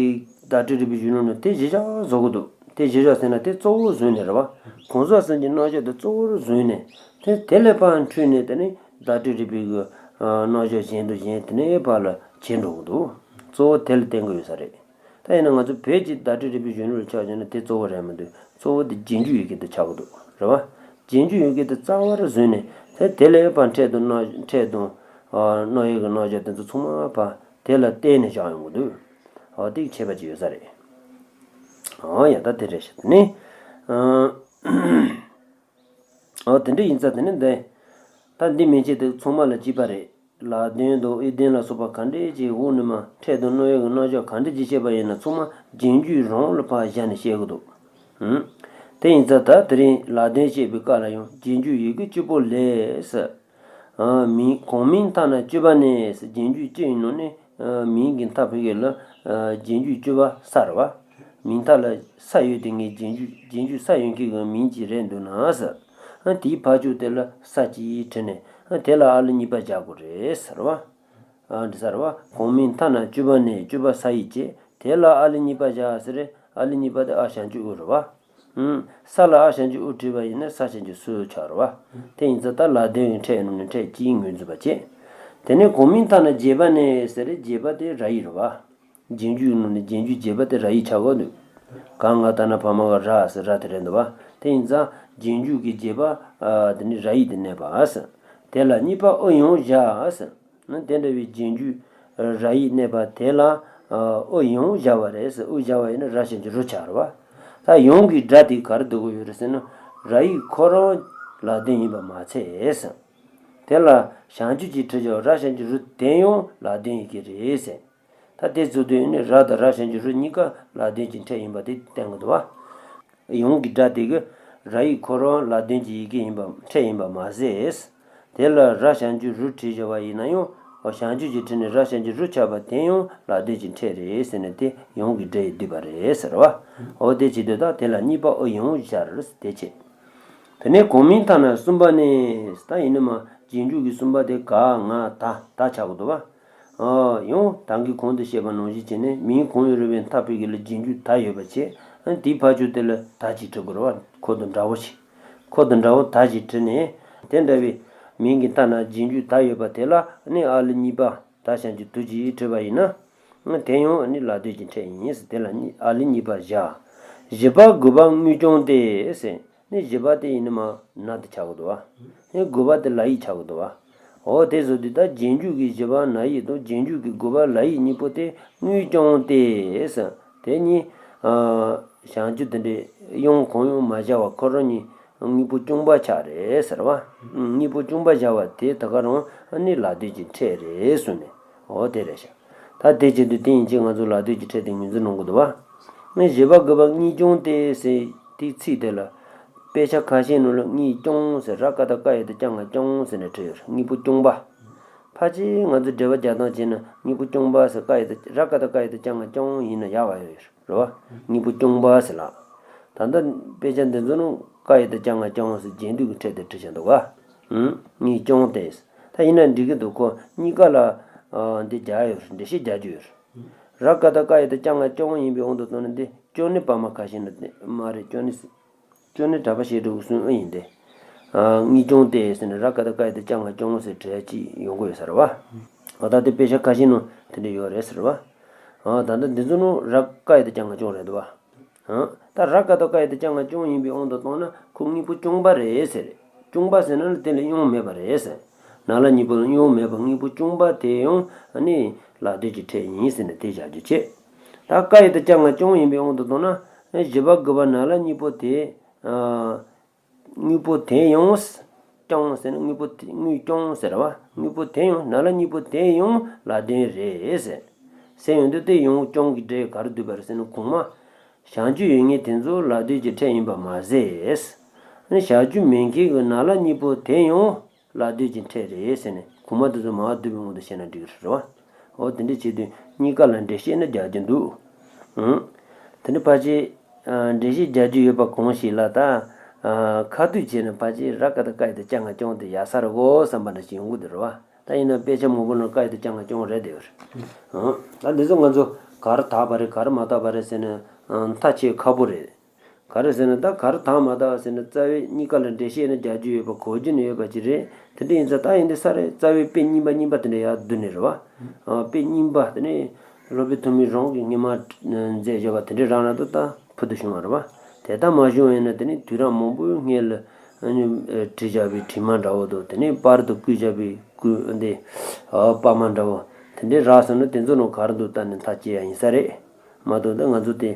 བརྡ་སྤྲོད་རིག་པའི་གཞུང་ལུགས་ནང་དེ་གཞི་བཞག་བཟོ་གི་འདུག་དེ་གཞི་བཞག་ཟེར་ན་དེ་གཙོ་བོ་བཟུང་ནས་རེད་བ། གང་ཟག་གསུམ་གྱི་རྣམ་གཞག་དེ་གཙོ་བོར་བཟུང་ནས། དེ་དེ་ལས་ཕར་འཕྲོས་ནས་དེ་ནི་བརྡ་སྤྲོད་རིག་པའི་གི། ཨ། རྣམ་གཞག་གཞན་དང་གཞན་དེ་ནས་ཕར་ལ་བྱེད་འགྲོ་གི་འདུག་གཙོ་བོ་དེ་ལ་བརྟེན་གི་ཡོད་ས་རེད། ད་ཡིན་ན་ང་ཚོ་བོད་ཀྱི་བརྡ་སྤྲོད་རིག་པའི་གཞུང་ལུགས་ལ་ཆ་བཞག་ན་དེ་གཙོ་བོ་རེད་མི་འདུག་གཙོ་བོ་དེ་རྗེས་འཇུག་ཡི་གེ་དེ་ཆགས་ཀྱི་འདུག་རེད་བ། རྗེས་འཇུག་ཡི་གེ་དེ་རྩ་བར་བཟུང་ནས། དེ་དེ་ལས་ཕར་ཕྲད་དང་རྣམ། ཕྲད་དང་། ཨ། རྣམ་དབྱེ་གི་རྣམ་གཞག་དེ་ཚོ་ཚང་མ་ཕར་དེ་ལ་བརྟེན་ནས་བཞག་ཡོང་གི་འདུག་འོ་དེ་ཁྱད་པར་ཅིག་ཡོད་ས་རེད། འོ་ཡ། ད་དེ་རེད་ཤག་དེ་ནས། ཨ། འོ་དེ་འདྲ་ཡིན་ཙང་དེ་ནས་འདི། ད་འདི་མན་ཆད་དེ་ཚང་མ་ལ་གཅིག་པ་རེད། ལ་དོན་དང་དབུ་དོན་ལ་སོགས་པ་ག་འདྲས་ཅིག་འོག་ནས་མར་ཕྲད་དང་རྣམ་དབྱེ་གི་རྣམ་གཞག་ག་འདྲས་ཅིག་བཤད་པ་ཡིན་ན་ཚང་མ་རྗེས་འཇུག་རང་ལ་ཕར་བཞག་ནས་བཤད་གི་འདུག་ཨང་། དེ་ཡིན་ཙང་ད་དེ་རིང་ལ་དོན་བཤད་པའི་སྐབས་ལ་ཡང་རྗེས་འཇུག་ཡི་གེ་གཅིག་པོ་ལས་ཟེར། ཨ། མིང་། གང་མིང་མཐའ་ན་དཔྱོད་པ་ནས་ཟེར། རྗེས་འཇུག་བཅུ་ཡི་ནང་ནས། ཨ། མིང་གི་མཐའ་བོད་སྐད་ལ། ཨ། རྗེས་འཇུག་དཔྱོད་པ་ས་རེད་བ། མིང་མཐའ་ལ་ས་ཡོད་དེ་ངས་རྗེས་འཇུག་རྗེས་འཇུག་ས་ཡོད་མཁན་གྱི་མིང་ཅིག་རེད་འདུག་ན་ཟེར། ཨ། དེའི་ཕར་ཕྱོགས་དེ་ལ་ས་ཅིག་བྲིས་ནས། ཨ། དེ་ལ་ཨ་ལི་གཉིས་པ་སྦྱར་དགོས་རེད་ཟེར་བ། ཨ། འདི་ས་རེད་བ། གང་མིང་མཐའ་ན་དཔྱོད་པ་ནས། དཔྱོད་པ་ས་ཡི་ཅེས། དེ་ལ་ཨ་ལི་གཉིས་པ་སྦྱར་ཟེར་རེད། ཨ་ལི་གཉིས་པ་དེ་ཨ་ཞབས་ཀྱུ་ཨུ་རེད་བ། ཨང་། ས་ལ་ཨ་ཞབས་ཀྱུ་ཨུ་བྲིས་པ་ཡིན་ན་ས་ཞབས་ཀྱུ་སུ་ཆགས་རེད་བ། དེ་ཡིན་ཙང་ད་ལ་དོན་གྱི་ཕྲད་ནང་ནས་ཕྲད་གཅིག་ངོས་འཛིན་པ་བྱས། དེ་ནས་གང་མིང་མཐའ་ན་བརྒྱད་པ་ནས་ཟེར་རེད། བརྒྱད་པ་དེ་ར་ཡིག་རེད་བ། རྗེས་འཇུག་ནང་ནས་རྗེས་འཇུག་བརྒྱད་པ་དེ་ར་ཡིག་ཆགས་ཀྱི་འདུག་ག་ང་ད་ན་བ་མ་ག་ར་ཟེར་ར་དེ་རེད་འདུག་བ། དེ་ཡིན་ཙང་རྗེས་འཇུག་གི་བརྒྱད་པ། ཨ། དེ་ནི་ར་ཡིག་དེ་གནས་པ་ཟེར། དེ་ལ་གཉིས་པ་ཨུ་ཡང་བཞག་ཟེར། ཨ། དེ་འདྲ་བའི་རྗེས་འཇུག་ར་ཡིག་གནས་པ་དེ་ལ། ཨ། ཨུ་ཡང་བཞག་པ་རེད་ཟེར། ཨུ་བཞག་པ་ཡིན་ན་ར་ཞབས་ཀྱུ་རུ་ཆགས་རེད་བ། ད་ཡང་གི་སྒྲ་དེ་ག་རེ་འདོགས་ཀྱི་ཡོད་རེད་ཟེར་ན། ར་ཡིག་ཁོ་རང་ལ་དོན་ཡིན་པ་མ་ཚད་ཟེར། དེ་ལ་ཞབས་ཀྱུ་ཅིག་བྲིས་ཀྱང་ར་ཞབས་ཀྱུ་རུ་དེ་ཡང་ལ་དོན་ཡི་གེ་རེད་ཟེར། ད་དེ་ཚོ་དོན་ནི་ར་དང་ར་ཞབས་ཀྱུ་རུ་གཉིས་ཀ་ལ་དོན་གྱི་ཕྲད་ཡིན་པ་དེ་བསྟན་གྱི་འདུག་བ། ཡང་གི་སྒྲ་དེ་གི་ར་ཡིག་ཁོ་རང་ལ་དོན་གྱི་ཡི་གེ་ཡིན་པ། ཕྲད་ཡིན་པ་མ་ཟད། དེ་ལ་ར་ཞབས་ཀྱུ་རུ་བྲིས་བཞག་པ་ཡིན་ན་ཡང་། ཞབས་ཀྱུ་ཅིག་བྲིས་ནས་ར་ཞབས་ཀྱུ་རུ་ཆགས་པ་དེ་ཡང་ལ་དོན་གྱི་ཕྲད་རེད་ཟེར་ནས། དེ་ཡང་གི་སྒྲ་ཡིས་བསྡུས་པ་རེད་ཟེར་བ། འོ་དེ་བྱེད་དུས་ད་དེ་ལ་གཉིས་པ་ཨུ་ཡང་སྦྱར་དེ་བྱེད། དེ་ནས་གང་མིང་མཐའ་ན་གསུམ་པ་ནས། ད་ཡིན་ནི་མ་རྗེས་འཇུག་གི་གསུམ་པ་དེ་ག་ང་ད་ད་ཆགས་ཀྱི་འདུག་བ། ཨ། ཡང་ད་གིན་གོང་དུ་བཤད་པ་ནང་བཞིན་བྱས་ནས་མིང་གང་ཡོད་རུང་བའི་མཐའ་བོད་སྐད་ལ་རྗེས་འཇུག་ད་ཡོད་པ་བྱས། ཨ། དེའི་ཕར་ཕྱོགས་དེ་ལ་ད་ཅིག་བྲི་དགོས་རེད་བ། ཁོ་དང་འདྲ་བོ་ཞིག་ཁོ་དང་འདྲ་བོ་ད་ཅིག་བྲིས་ནས། དེ་འདྲ་བའི་མིང་གི་མཐའ་ན་རྗེས་འཇུག་ད་ཡོད་པ་དེ་ལ་ནི་ཨ་ལི་གཉིས་པ་ད་ཞབས་ཀྱུ་དུ་ཅིག་བྲིས་པ་ཡིན་ན། དེ་ཡང་ནི་ལ་དོན་གྱི་ཕྲད་ཡིན་ཟེར། དེ་ལ་ནི་ཨ་ལི་གཉིས་པ་བཞག་བཞི་པ་དགུ་པ་དངོས་བྱུང་སྟེ་ཟེར། ནི་བཞི་པ་དེ་ཡིན་ནི་མ་ན་དེ་ཆགས་ཀྱི་འདུག་བ། ནི་དགུ་པ་དེ་ལ་ཡིག་ཆགས་ཀྱི་འདུག་བ། འོ་དེ་བཟོ་དུས་ད་རྗེས་འཇུག་གི་བཞི་པ་ན་ཡིག་དང་རྗེས་འཇུག་གི་དགུ་པ་ལ་ཡིག་གཉིས་པོ་དེ་དངོས་བྱུང་སྟེ་ཟེར། དེ་གཉིས། ཨ། ཞབས་ཀྱུ་དེ་འདྲའི་དབྱངས་གང་ཡང་མ་སྦྱར་བ་ཁོ་རང་གཉིས་དངོས་པོ་བྱུང་པ་ཆགས་རེད་ཟེར་བ། དངོས་པོ་བྱུང་པ་སྦྱར་བ་དེ་ད་ག་རང་ནི་ལ་དོན་གྱི་ཕྲད་རེད་གསུངས་ནས། འོ་དེ་རེད་ཤག་ད་དེ་བྱེད་དུས་དེ་ཡིན་ཕྱིར་ང་ཚོ་ལ་ལྟོས་ཀྱི་ཕྲད་དེ་ངོས་འཛིན་གནང་དགོས་འདུག་བ། ངས་བཞི་པ་དགུ་པ་གཉིས་སྐྱོང་སྟེ་ཟེར་དེའི་ཚིག་དེ་ལ། དཔེ་ཆ་ཁ་ཤས་ནང་ལ་གཉིས་སྐྱོང་ཟེར་ར་ཀ་བཏགས་ཀ་ཡ་བཏགས་ཀྱ་ང་སྐྱོང་ཟེར་ནས་བྲིས་ཡོད་རེད། དངོས་པོ་སྐྱོང་པ། ཕལ་ཆེར་ང་ཚོ་འགྲེལ་པ་རྒྱག་སྟངས་བྱས་ན་དངོས་པོ་སྐྱོང་པ་ཟེར་ཀ་ཡ་བཏགས་ར་ཀ་བཏགས་ཀ་ཡ་བཏགས་ཀྱ་ང་སྐྱོང་ཡིན་ན་ཡག་པ་ཡོད་རེད་བ། དངོས་པོ་སྐྱོང་པ་ཟེར་ལ། ད་ལྟ་དཔེ་ཆ་འདི་ཚོ་ནང་ཀ་ཡ་བཏགས་ཀྱ་ང་སྐྱོང་ཟེར་རྗེས་ཟློས་ཀྱི་ཕྲད་དེ་བྲིས་བཞག་འདུག་ག་ཨུམ། གཉིས་སྐྱོང་སྟེ། ད་ཡིན་ན་འགྲིག་གི་འདུག་ཁོ་གཉིས་ཀ་ལ། ཨ། འདི་རྒྱག་ཡོད་རེད། འགྲེལ་བཤད་རྒྱག་རྒྱུ་ཡོད་རེད། ར་ཀ་བཏགས་ཀ་ཡ་བཏགས་ཀྱ་ང་སྐྱོང་ཡིན་པའི་དབང་དུ་བཏང་ན་འདི་སྐྱོན་ནི་བར་མ་ཁ་ཤས་ནི་མ་རེད། སྐྱོན་ནི་སྐྱོན་ནི་གྲྭ་པ་བཤད་སྒྲུབ་གསུམ་ཨེ་ཡིན་ཏེ། ཨ། གཉིས་སྐྱོང་སྟེ་ཟེར་ནས་ར་ཀ་བཏགས་ཀ་ཡ་བཏགས་ཀྱ་ང་སྐྱོང་ཟེར་བྲིས་ཡ་ཅིག་ཡོང་གི་ཡོད་ས་རེད་བ། ཨ། ད་ལྟ་དཔེ་ཆ་ཁ་ཤས་ནང་དེ་འདྲ་ཡོད་རེད་ཟེར་བ། ཨ། ད་ལྟ་འདི་ཚོ་ནང་ར་ཀ་ཡ་བཏགས་ཀྱ་ང་སྐྱོང་རེད་འདུག་བ། ཨ། ད་ར་ཀ་བཏགས་ཀ་ཡ་བཏགས་ཀྱ་ང་སྐྱོང་ཡིན་པའི་དབང་དུ་བཏང་ན་ཁོ་དངོས་པོ་སྐྱོང་པ་རེད་ཟེར། སྐྱོང་པ་ཟེར་ན་ནི་དེ་ལ་གཡེང་བ་མེད་པ་རེད་ཟེར། ན་ལ་གཉིས་པོ་ལ་གཡེང་བ་མེད་པ་དངོས་པོ་སྐྱོང་པ་དེ་ཡང་ནི་ལ་ལྟོས་ཀྱི་ཕྲད་ཡིན་ཟེར་ནས་དེ་བཞག་རྒྱུ་བྱེད། ད་ཀ་ཡ་བཏགས་ཀྱ་ང་སྐྱོང་ཡིན་པའི་དབང་དུ་བཏང་ན་བཞི་པ་དགུ་པ་ན་ལ་གཉིས་པོ་དེ། ཨ། དངོས་པོ་དེ་ཡང་། སྐྱོང་ཟེར་ན་དངོས་པོ་དེ་དངོས་སྐྱོང་ཟེར་བ། དངོས་པོ་དེ་ཡང་ན་ལ་གཉིས་པོ་དེ་ཡང་ལ་དོན་རེད་ཟེར། ཟེར་ཡོང་དུས་དེ་ཡང་སྐྱོང་གི་སྒྲས་ག་རེ་བསྡུས་པ་རེད་ཟེར་ན་གོང་མ། བྱང་ཆུབ་ཡོད་ངེས་དེ་ཚོ་ལ་ལྟོས་ཀྱི་ཕྲད་ཡིན་པ་མ་ཟད། ཨ་ནི་བྱང་ཆུབ་མེད་མཁན་གྱི་ན་ལ་གཉིས་པོ་དེ་ཡང་ལ་ལྟོས་ཀྱི་ཕྲད་རེད་ཟེར་ནས་གོང་མ་དེ་ཚོ་མར་བསྡུས་པའི་དབང་དུ་བྱས་ན་འགྲིག་གི་རེད་བ། འོ་དེ་འདྲ་བྱེད་དུས་གཉིས་ཀ་ལ་འགྲེལ་བཤད་ནི་རྒྱག་རྒྱུ་འདུག་ཨང་། དེ་ནི་ཕལ་ཆེར། ཨ། འགྲེལ་བཤད་རྒྱག་རྒྱུ་ཡོད་པ་གང་ཞིག་ལ་ད། ཨ། ཁ་ཐུག་བྱས་ནས་ཕལ་ཆེར་ར་ཀ་བཏགས་ཀ་ཡ་བཏགས་ཀྱ་ང་སྐྱོང་དེ་ཡག་ས་རེད་གོ་བསམ་པ་འདྲ་ཞིག་ཡོང་གི་འདུག་རེད་བ། ད་ཡིན་ན་དཔེ་ཆ་མང་པོ་ནང་ཀ་ཡ་བཏགས་ཀྱ་ང་སྐྱོང་རེད་བསྡད་ཡོད་རེད། ཨང་། ད་འདི་ཚོ་ང་ཚོ་ག་རེ་དག་པ་རེད་ག་རེ་མ་དག་པ་རེད་ཟེར་ནས། ཨང་། ཐག་བཅད་ཁག་པོ་རེད། ག་རེ་ཟེར་ན་ད་ག་རེ་དག་མ་དག་ཟེར་ན་རྩ་བའི་གཉིས་ཀ་ལ་འགྲེལ་བཤད་ནི་རྒྱག་རྒྱུ་ཡོད་པ་གོ་རྒྱུ་ནི་ཡོད་པ་ཅིག་རེད། དེ་འདྲ་ཡིན་ཙང་ད་ཡིན་དེ་ས་རེད། རྩ་བའི་དཔེ་རྙིང་པ་རྙིང་པ་དེ་འདྲ་ཡར་བསྡུས་ནས་རེད་བ། ཨ། དཔེ་རྙིང་པ་དེ་ནི་སློབ་དཔོན་ཐོན་མི་རང་གིས་སྔོན་མ་མཛད་བཞག་པ་དེ་འདྲ་རང་རང་དུ་ད་ཕུལ་དུ་བྱུང་བ་རེད་བ། དེ་ལྟར་མ་བྱུང་བ་ཡིན་ན་དེ་ནི་དུས་རབས་མང་པོའི་སྔོན་ལ་བྲིས་བཞག་པའི་བྲིས་མ་འདྲ་བོ་དང་དེ་ནི་པར་དུ་བརྐོས་བཞག་པའི་བརྐོས་འདི་པར་མ་འདྲ་བོ་དེ་འདྲའི་རག་སོང་ན་དེ་ཚོ་ནང་ག་རེ་འདུག་ལྟ་ནས་ཐག་བཅད་ཡ་ཡིན་ས་རེད། མ་གཏོགས་ད་ང་ཚོ་དེ།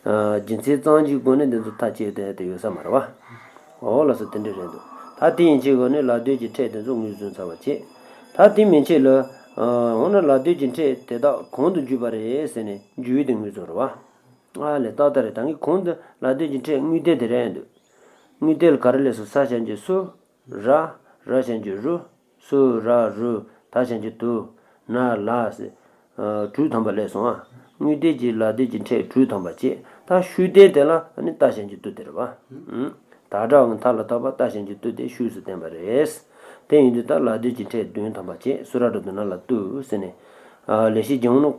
ཨ། རྒྱུ་མཚན་ཙམ་གྱི་སྒོ་ནས་འདི་ཚོ་ཐག་བཅད་བསྡད་དེ་ཡོད་ས་མ་རེད་བ། འོ་ལགས་སོ། དེ་འདྲ་རེད་འདུག་ད་དེ་ཡིན་ཕྱིར་གོ་ནས་ལ་ལྟོས་ཀྱི་ཕྲད་དེ་ཚོ་ངོས་འཛིན་ཚར་བ་བྱེད། ད་དེ་མིན་ཆད་ལ། ཨ། འོ་ན་ལ་ལྟོས་ཀྱི་ཕྲད་དེ་དག་གང་དུ་འཇུག་པ་རེད་ཟེར་ནས་འཇུག་ཡུལ་དེ་ངོས་འཛིན་རེད་བ། ཨ་ལས་ཏག་ཏག་རེད། ད་ངས་གོང་དུ་ལ་ལྟོས་ཀྱི་ཕྲད་དངོས་བསྟན་དེ་རེད་འདུག་དངོས་བསྟན་ལ་ག་རེ་ལས་སོ། ས་བྱ་འཇུག་སུ། ར། ར་བྱ་འཇུག་རུ། སུ་ར་རུ། ད་བྱ་འཇུག་དུ། ན་ལ་ཟེར། ཨ། དྲུག་ཐམ་པ་ལས་སོང་ཨ། དངོས་བསྟན་གྱི་ལ་ལྟོས་ཀྱི་ཕྲད་དྲུག་ཐམ་པ་བྱས། ད་ཤུགས་བསྟན་དེ་ལ་ནི་ད་བྱ་འཇུག་དུ་དེ་རེད་བ། ཨུམ། ད་དྲག་གི་མཐའ་ལ་ཐོབ་པ་ད་བྱ་འཇུག་དུ་དེ་ཤུགས་སུ་བསྟན་པ་རེད། དེ་ཡིན་དུས་ད་ལ་ལྟོས་ཀྱི་ཕྲད་བདུན་ཐམ་པ་བྱས། སུ་ར་རུ་དུ་ན་ལ་དུ་ཟེར་ནས། ཨ། ལེགས་བཤད་ལྗོན་ནོ།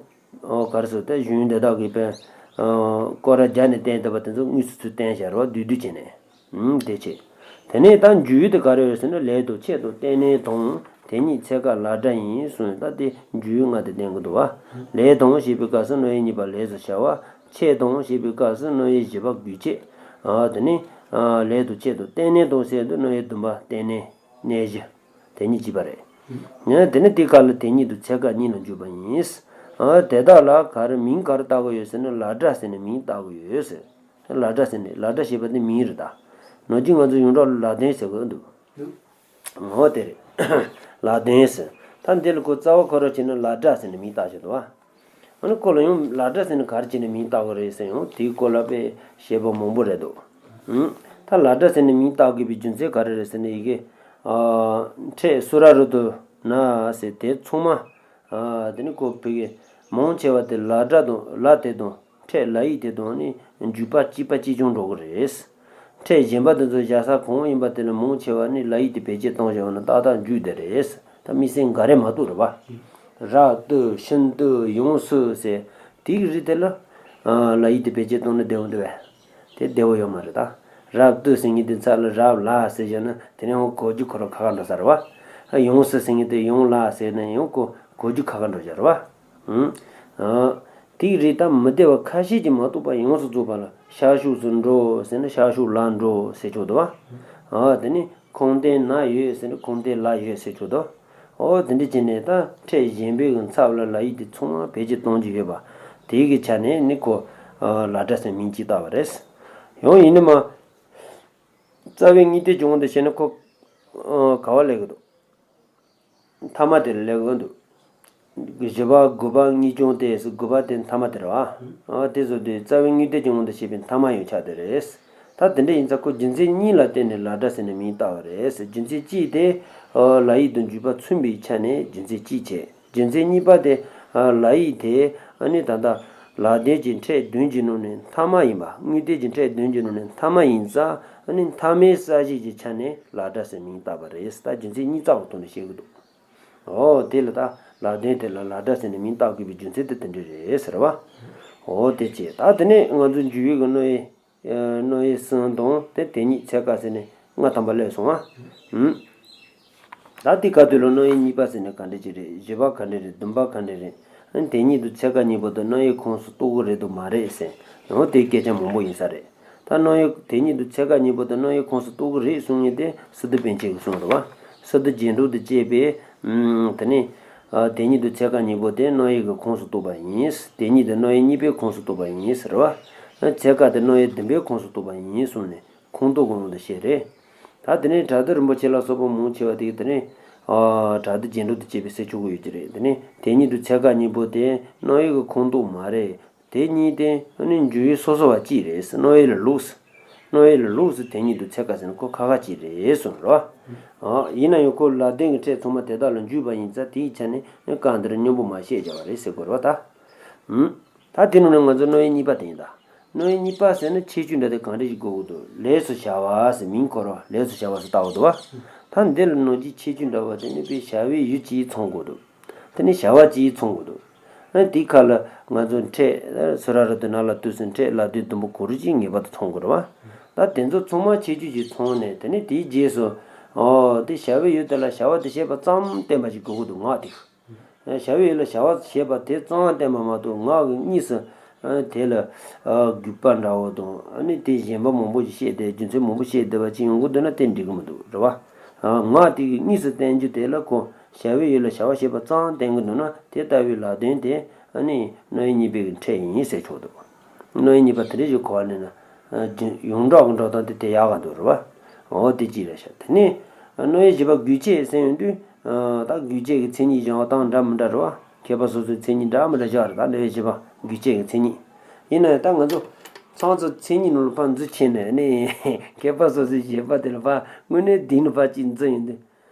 ཨོ། ག་རེ་ཟེར་ཏེ་གཞུང་འདི་དག་གི་དཔེ། ཨོ། སྐོར་ར་བརྒྱབ་ནས་བསྟན་བསྡད་པ་དེ་ཚོ་དངོས་སུ་ཚུར་བསྟན་བཞག་རོགས་བསྡུས་བསྡུས་བྱས་ནས། ཨུམ། དེ་བྱས། དེ་ནས་ད་འཇུག་ཡུལ་དེ་ག་རེ་ཡོད་ཟེར་ན་ལས་དང་ཆེད་དང་རྟེན་གནས་དང་དེ་ཉིད་ཚད་ཀ་ལ་སྒྲ་ཡིན་གསུངས། ད་དེ་འཇུག་ཡུལ་ལྔ་དེ་བསྟན་གྱི་འདུག་བ། ལས་དང་ཞེས་པའི་སྐབས་སུ་རྣམ་དབྱེ་གཉིས་པ་ལས་སུ་བྱ་བ། ཆེད་དང་ཞེས་པའི་སྐབས་སུ་རྣམ་དབྱེ་བཞི་པ་དགོས་ཆེད། ཨ། དེ་ནས། ཨ། ལས་དང་ཆེད་དང་རྟེན་གནས་དང་ཟེར་དུས་རྣམ་དབྱེ་བདུན་པ་རྟེན་གནས། གནས་གཞི། དེ་ཉིད་བྱས་པ་རེད། ཡང་དེ་ནི་དེ་སྐབས་ལ་དེ་ཉིད་དུ་ཚད་ཀ་གཉིས་ལ་འཇུག་པ་ཡིན། ཨ། དེ་དག་ལ་ག་རེ་མིང་ག་རེ་བཏགས་ཀྱི་ཡོད་ཟེར་ན་ལ་སྒྲ་ཟེར་ནས་མིང་བཏགས་ཀྱི་ཡོད་ཟེར། ལ་སྒྲ་ཟེར་ནས་ལ་སྒྲ་ཞེས་པ་དེ་མིང་རེད་ད། ནང་ཆོས་ང་ཚོ་ཡོངས་གྲགས་ལ་ལ་དོན་ཟེར་གྱི་འདུག་འོ་དེ་རེད། ལ་དོན་ཟེར། ད་འདི་ལ་ཁོ་རྩ་བ་ཁོ་རང་བྱས་ན་ལ་སྒྲ་ཟེར་ནས་མིང་བཏགས་བཞག་འདུག་བ། ཨ་ནི་ཁོ་ལ་ཡང་ལ་སྒྲ་ཟེར་ནས་ག་རེ་བྱས་ནས་མིང་བཏགས་ཀྱི་རེད་ཟེར་ཡང་དེའི་སྐོར་ལ་དཔེ་བཤད་པ་མང་པོ་རེད་འདུག་ཨང་། ད་ལ་སྒྲ་ཟེར་ནས་མིང་བཏགས་དགོས་པའི་རྒྱུ་མཚན་ག་རེ་རེད་ཟེར་ན་ཡི་གེ་ཨ། ཕྲད་སུ་ར་རུ་དུ་ན་ཟེར་དེ་ཚང་མ། ཨ། དེ་ནི་ཁོ་བོད་ཀྱི་མང་ཆེ་བ་དེ་ལ་སྒྲ་དང་ལ་དེ་དང་ཕྲད་ལ་ཡིག་དེ་དང་ནི་འཇུག་པ་གཅིག་པ་གཅིག་རྐྱང་འགྲོ་གི་རེད། ཕྲད་གཞན་པ་དེ་ཚོ་བཞག་ས་གང་ཡིན་པ་དེ་ལ་མང་ཆེ་བ་ནི་ལ་ཡིག་དེ་བེད་སྤྱོད་གཏོང་བཞག་པ་ན་ཏག་ཏག་འཇུག་བསྡད་རེད། ད་དམིགས་བསལ་འགའ་རེ་མ་གཏོགས་རེད་བ། རབ་ཏུ་ཤིན་ཏུ་ཡོངས་སུ་ཟེར་དེའི་རིགས་དེ་ལ་ཨ། ལ་ཡིག་དེ་བེད་སྤྱོད་གཏོང་ན་བདེ་བོ་འདུག་བས། དེ་བདེ་བོ་ཡོད་མ་རེད་ད། རབ་ཏུ་ཟེར་མཁན་དེ་ཚ་ལ་རབ་ལ་ཟེར་བཞག་ན་དེ་ནས་ཡང་གོ་རྒྱུ་ཁོ་རང་ཁག་ཁག་འགྲོ་ས་རེད་བ། ཡོངས་སུ་ཟེར་མཁན་དེ་ཡོངས་ལ་ཟེར་ན་ཡང་གོ་གོ་རྒྱུ་ཁག་ཁག་འགྲོ་བཞག་རེད་བ། ཨང་། ཨ། དེའི་རིགས་ད་མི་བདེ་བ་ཁ་ཤས་ཀྱིས་མ་གཏོགས་པ་ཡོངས་སུ་རྫོགས་པ་ལ་ཤར་ཕྱོགས་སུ་འགྲོ་ཟེར་ན་ཤར་ཕྱོགས་ལ་འགྲོ་ཟེར་ཆོག་འདུག་བ། ཨ། དེ་ནས་ཁོང་སྟེང་ན་ཡོད་ཟེར་ན་ཁོང་སྟེང་ལ་ཡོད་ཟེར་ཆོག་འདུག་འོ་དེ་འདྲ་བྱས་ནས་ད་ཕྲད་གཞན་པའི་གི་ཚབ་ལ་ལ་ཡིག་དེ་ཚང་མ་བེད་སྤྱོད་གཏོང་རྒྱུ་ཡོད་པ། དེའི་གི་ཆ་ནས་ནི་ཁོ་ཨ། ལ་སྒྲ་ཟེར་མིང་གཅིག་བཏགས་པ་རེད། ཡང་ཡིན་ནི་མ། རྩ་བའི་དངོས་བསྟན་སྦྱོང་བ་འདི་བྱས་ན་ཁོ་ཨ། ག་བ་སླེབས་གི་འདུག་མཐའ་མ་དེ་ལ་སླེབས་གི་འདུག་བཞི་པ་དགུ་པ་གཉིས་ཀྱང་སྟེ། དགུ་པ་དེ་ཐ་མ་དེ་རེད་བ། ཨ་དེ་བཟོ་དུས་རྩ་བའི་དངོས་བསྟན་གྱི་དབང་དུ་བྱས་པའི་ཐ་མ་ཡོད་ཆགས་དེ་རེད། ད་དེ་འདྲ་ཡིན་ཙང་ཁོ་རྒྱུ་མཚན་གཉིས་ལ་བརྟེན་ནས་ལ་སྒྲ་ཟེར་ནས་མིང་བཏགས་པ་རེད། རྒྱུ་མཚན་གཅིག་དེ་ལ་ཡིག་དང་འཇུག་པ་མཚུངས་པའི་ཆ་ནས་རྒྱུ་མཚན་གཅིག་བྱས། རྒྱུ་མཚན་གཉིས་པ་དེ་ལ་ཡིག་དེ་ཨ་ནི་ད་ལྟ་ལ་ལྡན་གྱི་ཕྲད་བདུན་གྱི་ནང་ནས་ཐ་མ་ཡིན་པ། དངོས་བསྟན་གྱི་ཕྲད་བདུན་གྱི་ནང་ནས་ཐ་མ་ཡིན་ཙང་ཨ་ནི་ཐ་མའི་གསལ་བྱེད་ཀྱི་ཆ་ནས་ལ་སྒྲ་ཟེར་མིང་བཏགས་པ་རེད། ད་རྒྱུ་མཚན་གཉིས་རྩ་བའི་ཐོག་ནས་བཤད་ཀྱི་འདུག་ཨོ་དེ་ལ་ད་ལ་ལྡན་དེ་ལ་ལ་སྒྲ་ཟེར་ནས་མིང་བཏགས་དགོས་པའི་རྒྱུ་མཚན་དེ་དེ་འདྲ་རེད་ཟེར་བ། ཨོ་དེ་བྱས། ད་དེ་ནས་ང་ཚོ་འཇུག་ཡུལ་གྱི་རྣོ་དབྱེ། རྣོ་དབྱེ་གསུམ་དང་དེ་དེ་ཉིད་ཚད་ཀ་ཟེར་ནས་ལྔ་ཐམ་པ་སླེབས་སོང་ང་། ཨུམ། ད་དེ་ག་དུས་ལ་རྣོ་དབྱེ་གཉིས་པ་ཟེར་ནས་ག་འདྲ་ཅིག་རེད། བཞི་པ་ག་འདྲ་རེད། བདུན་པ་ག་འདྲ་རེད། དེ་ཉིད་དུ་ཚད་ཀ་གཉིས་པོ་དང་རྣོ་དབྱེ་ཁོངས་སུ་གཏོགས་ཀྱི་རེད་དམ་མ་རེད་ཟེར། འོ་དེ་སྐད་ཆ་མང་པོ་ཡིན་ས་རེད། ད་རྣོ་དབྱེ་དེ་ཉིད་དུ་ཚད་ཀ་གཉིས་པོ་དང་རྣོ་དབྱེ་ཁོངས་སུ་གཏོགས་ཀྱི་རེད་གསུང་མཁན་དེ་སི་ཏུ་པཎ་ཆེན་གྱི་གསུང་རེད་བ། སི་ཏུ་རྒྱན་དྲུག་ཏུ་བཅས་པའི། ཨུམ། དེ་ནས་ཨ་དེ་ཉིད་དུ་ཚད་ཀ་གཉིས་པོ་དེ་རྣོ་དབྱེ་གི་ཁོངས་སུ་གཏོགས་པ་ཡིན། དེ་ཉིད་དུ་རྣོ་དབྱེ་གཉིས་པའི་ཁོངས་སུ་གཏོགས་པ་ཡིན་ཟེར་བ། ཚད་ཀ་དེ་རྣོ་དབྱེ་བདུན་པའི་ཁོངས་སུ་གཏོགས་པ་ཡིན་གསུངས་ནས་ཁོངས་གཏོགས་ཀྱི་དབང་དུ་བཤད་རེད། ད་དེ་ནས་བྲག་རྡོ་རིན་པོ་ཆེ་ལ་སོགས་པ་མང་ཆེ་བ་དེ་གིས་དེ་ནས་ཨ་བྲག་རྡོ་རྒྱན་དྲུག་ཏུ་བཅས་པའི་ཟེར་ཆོག་གི་ཡོད་ཀྱི་རེད། དེ་ནས་དེ་ཉིད་དུ་ཚད་ཀ་གཉིས་པོ་དེ་རྣོ་དབྱེ་གི་ཁོངས་གཏོགས་མ་རེད། དེ་གཉིས་དེ་ཨ་ནི་འཇུག་ཡུལ་སོ་སོ་བ་གཅིག་རེད། རྣོ་དབྱེ་ལ་ལོགས། རྣོ་དབྱེ་ལ་ལོགས་སུ་དེ་ཉིད་དུ་ཚད་ཀ་ཟེར་ན་ཁོ་ཁ་ཁ་གཅིག་རེད་གསུངས་རོ། ཨ་ཡིན་ན་ཡང་ཁོ་ལ་ལྡན་གྱི་ཕྲད་ཚང་མ་དེ་དག་ལ་འཇུག་པ་ཡིན་ཙང་དེའི་ཆ་ནས་སྐབས་འདིར་སྙོམས་པོ་མ་བཤད་བྱ་བ་རེད་ཟེར་དགོས་རེད་བ་ད། ཨུམ། ད་དེ་ནང་ནས་ང་ཚོ་རྣོ་དབྱེ་གཉིས་པ་དེ་ཡིན་ད། རྣོ་དབྱེ་གཉིས་པ་ཟེར་ན་ཁྱད་ཆོས་འདྲ་དེ་གང་འདྲ་ཞིག་དགོས་ཀྱི་འདུག་ལས་སུ་བྱ་བ་ཟེར་མིང་འཁོར་བ་ལས་སུ་བྱ་བ་ཟེར་བཏགས་ཡོད་འདུག་བ། ད་འདི་ལ་ནང་གི་ཁྱད་ཆོས་འདྲ་བ་དེ་ནི་དཔེ་བྱ་བའི་ཡུལ་གཅིག་ཚང་དགོས་འདུག་དེ་ནི་བྱ་བ་གཅིག་ཚང་དགོས་འདུག་ཨ་དེའི་ཁ་ལ་ང་ཚོ་ཕྲད་སུ་ར་རུ་དུ་ན་ལ་དུས་སུ་ཕྲད་ལ་དུས་བདུན་པོ་གོ་རུ་གཅིག་ངེས་པར་དུ་ཚང་དགོས་རེད་བ། ད་དེ་ཚོ་ཚང་མ་ཁྱད་ཆོས་ཀྱིས་ཚང་ནས་དེ་ནི་དེའི་རྗེས་སུ་ཨོ་དེ་བྱ་བའི་ཡུལ་དེ་ལ་བྱ་བ་དེ་བྱེད་པ་ཙམ་བསྟན་པ་ཞིག་དགོས་ཀྱི་འདུག་ངག་དེ། བྱ་བའི་ཡུལ་ལ་བྱ་བ་བྱེད་པ་དེ་ཙམ་བསྟན་པ་མ་གཏོགས་ངག་གི་གཉིས་སུ་དེ་ལ་རྒྱུད་པ་འདྲ་བོ་དང་ཨ་ནི་དེ་གཞན་པ་མང་པོ་ཞིག་བཤད་དེ་རྒྱུ་མཚན་མང་པོ་བཤད་བསྡད་པ་ཅིག་ཡོང་གི་འདུག་ན་དེ་འགྲིག་གི་མི་འདུག་རེད་བ། ངག་དེ་གི་གཉིས་སུ་བསྟན་རྒྱུ་དེ་ལ་ཁོ་བྱ་བའི་ཡུལ་ལ་བྱ་བ་བྱེད་པ་ཙམ་བསྟན་གི་འདུག་ན་དེ་ལྟ་བུའི་ལ་དོན་དེ་ཨ་ནི་རྣོ་དབྱེ་གཉིས་པའི་གི་ཕྲད་ཡིན་ཟེར་ཆོག་འདུག་རྣོ་དབྱེ་གཉིས་པ་དེ་འདྲ་ཞིག་གོ་བ་ལེན་ན། ཡོངས་གྲགས་ཀྱི་འགྲོ་སྟངས་དེ་དེ་ཡག་ག་འདུག་རེད་བ། འོ་དེ་གཅིག་རེད་ཤག་དེ་ནས་རྣོ་དབྱེ་བཞི་པ་དགོས་ཆེད་ཟེར་ཡོང་དུས། ད་དགོས་ཆེད་ཀྱི་མཚན་ཉིད་སྦྱང་བ་དང་འདྲ་མི་འདྲ་རེད་བ། མཁས་པ་སོ་སོའི་མཚན་ཉིད་འདྲ་མི་འདྲ་ཆགས་རེད། ད་རྣོ་དབྱེ་བཞི་པ་དགོས་ཆེད་ཀྱི་མཚན་ཉིད། ཡིན་ན་ཡང་ད་ང་ཚོ་ཚང་ཚོ་མཚན་ཉིད་ནང་ལ་ཕར་འཛུལ་ཕྱིན་ནས་ནི་མཁས་པ་སོ་སོའི་བཞེད་པ་དེ་ལ་ཕར་དངོས་གནས་དེང་ནས་ཕར་གཅིག་འཛུལ་ཡོང་དུས།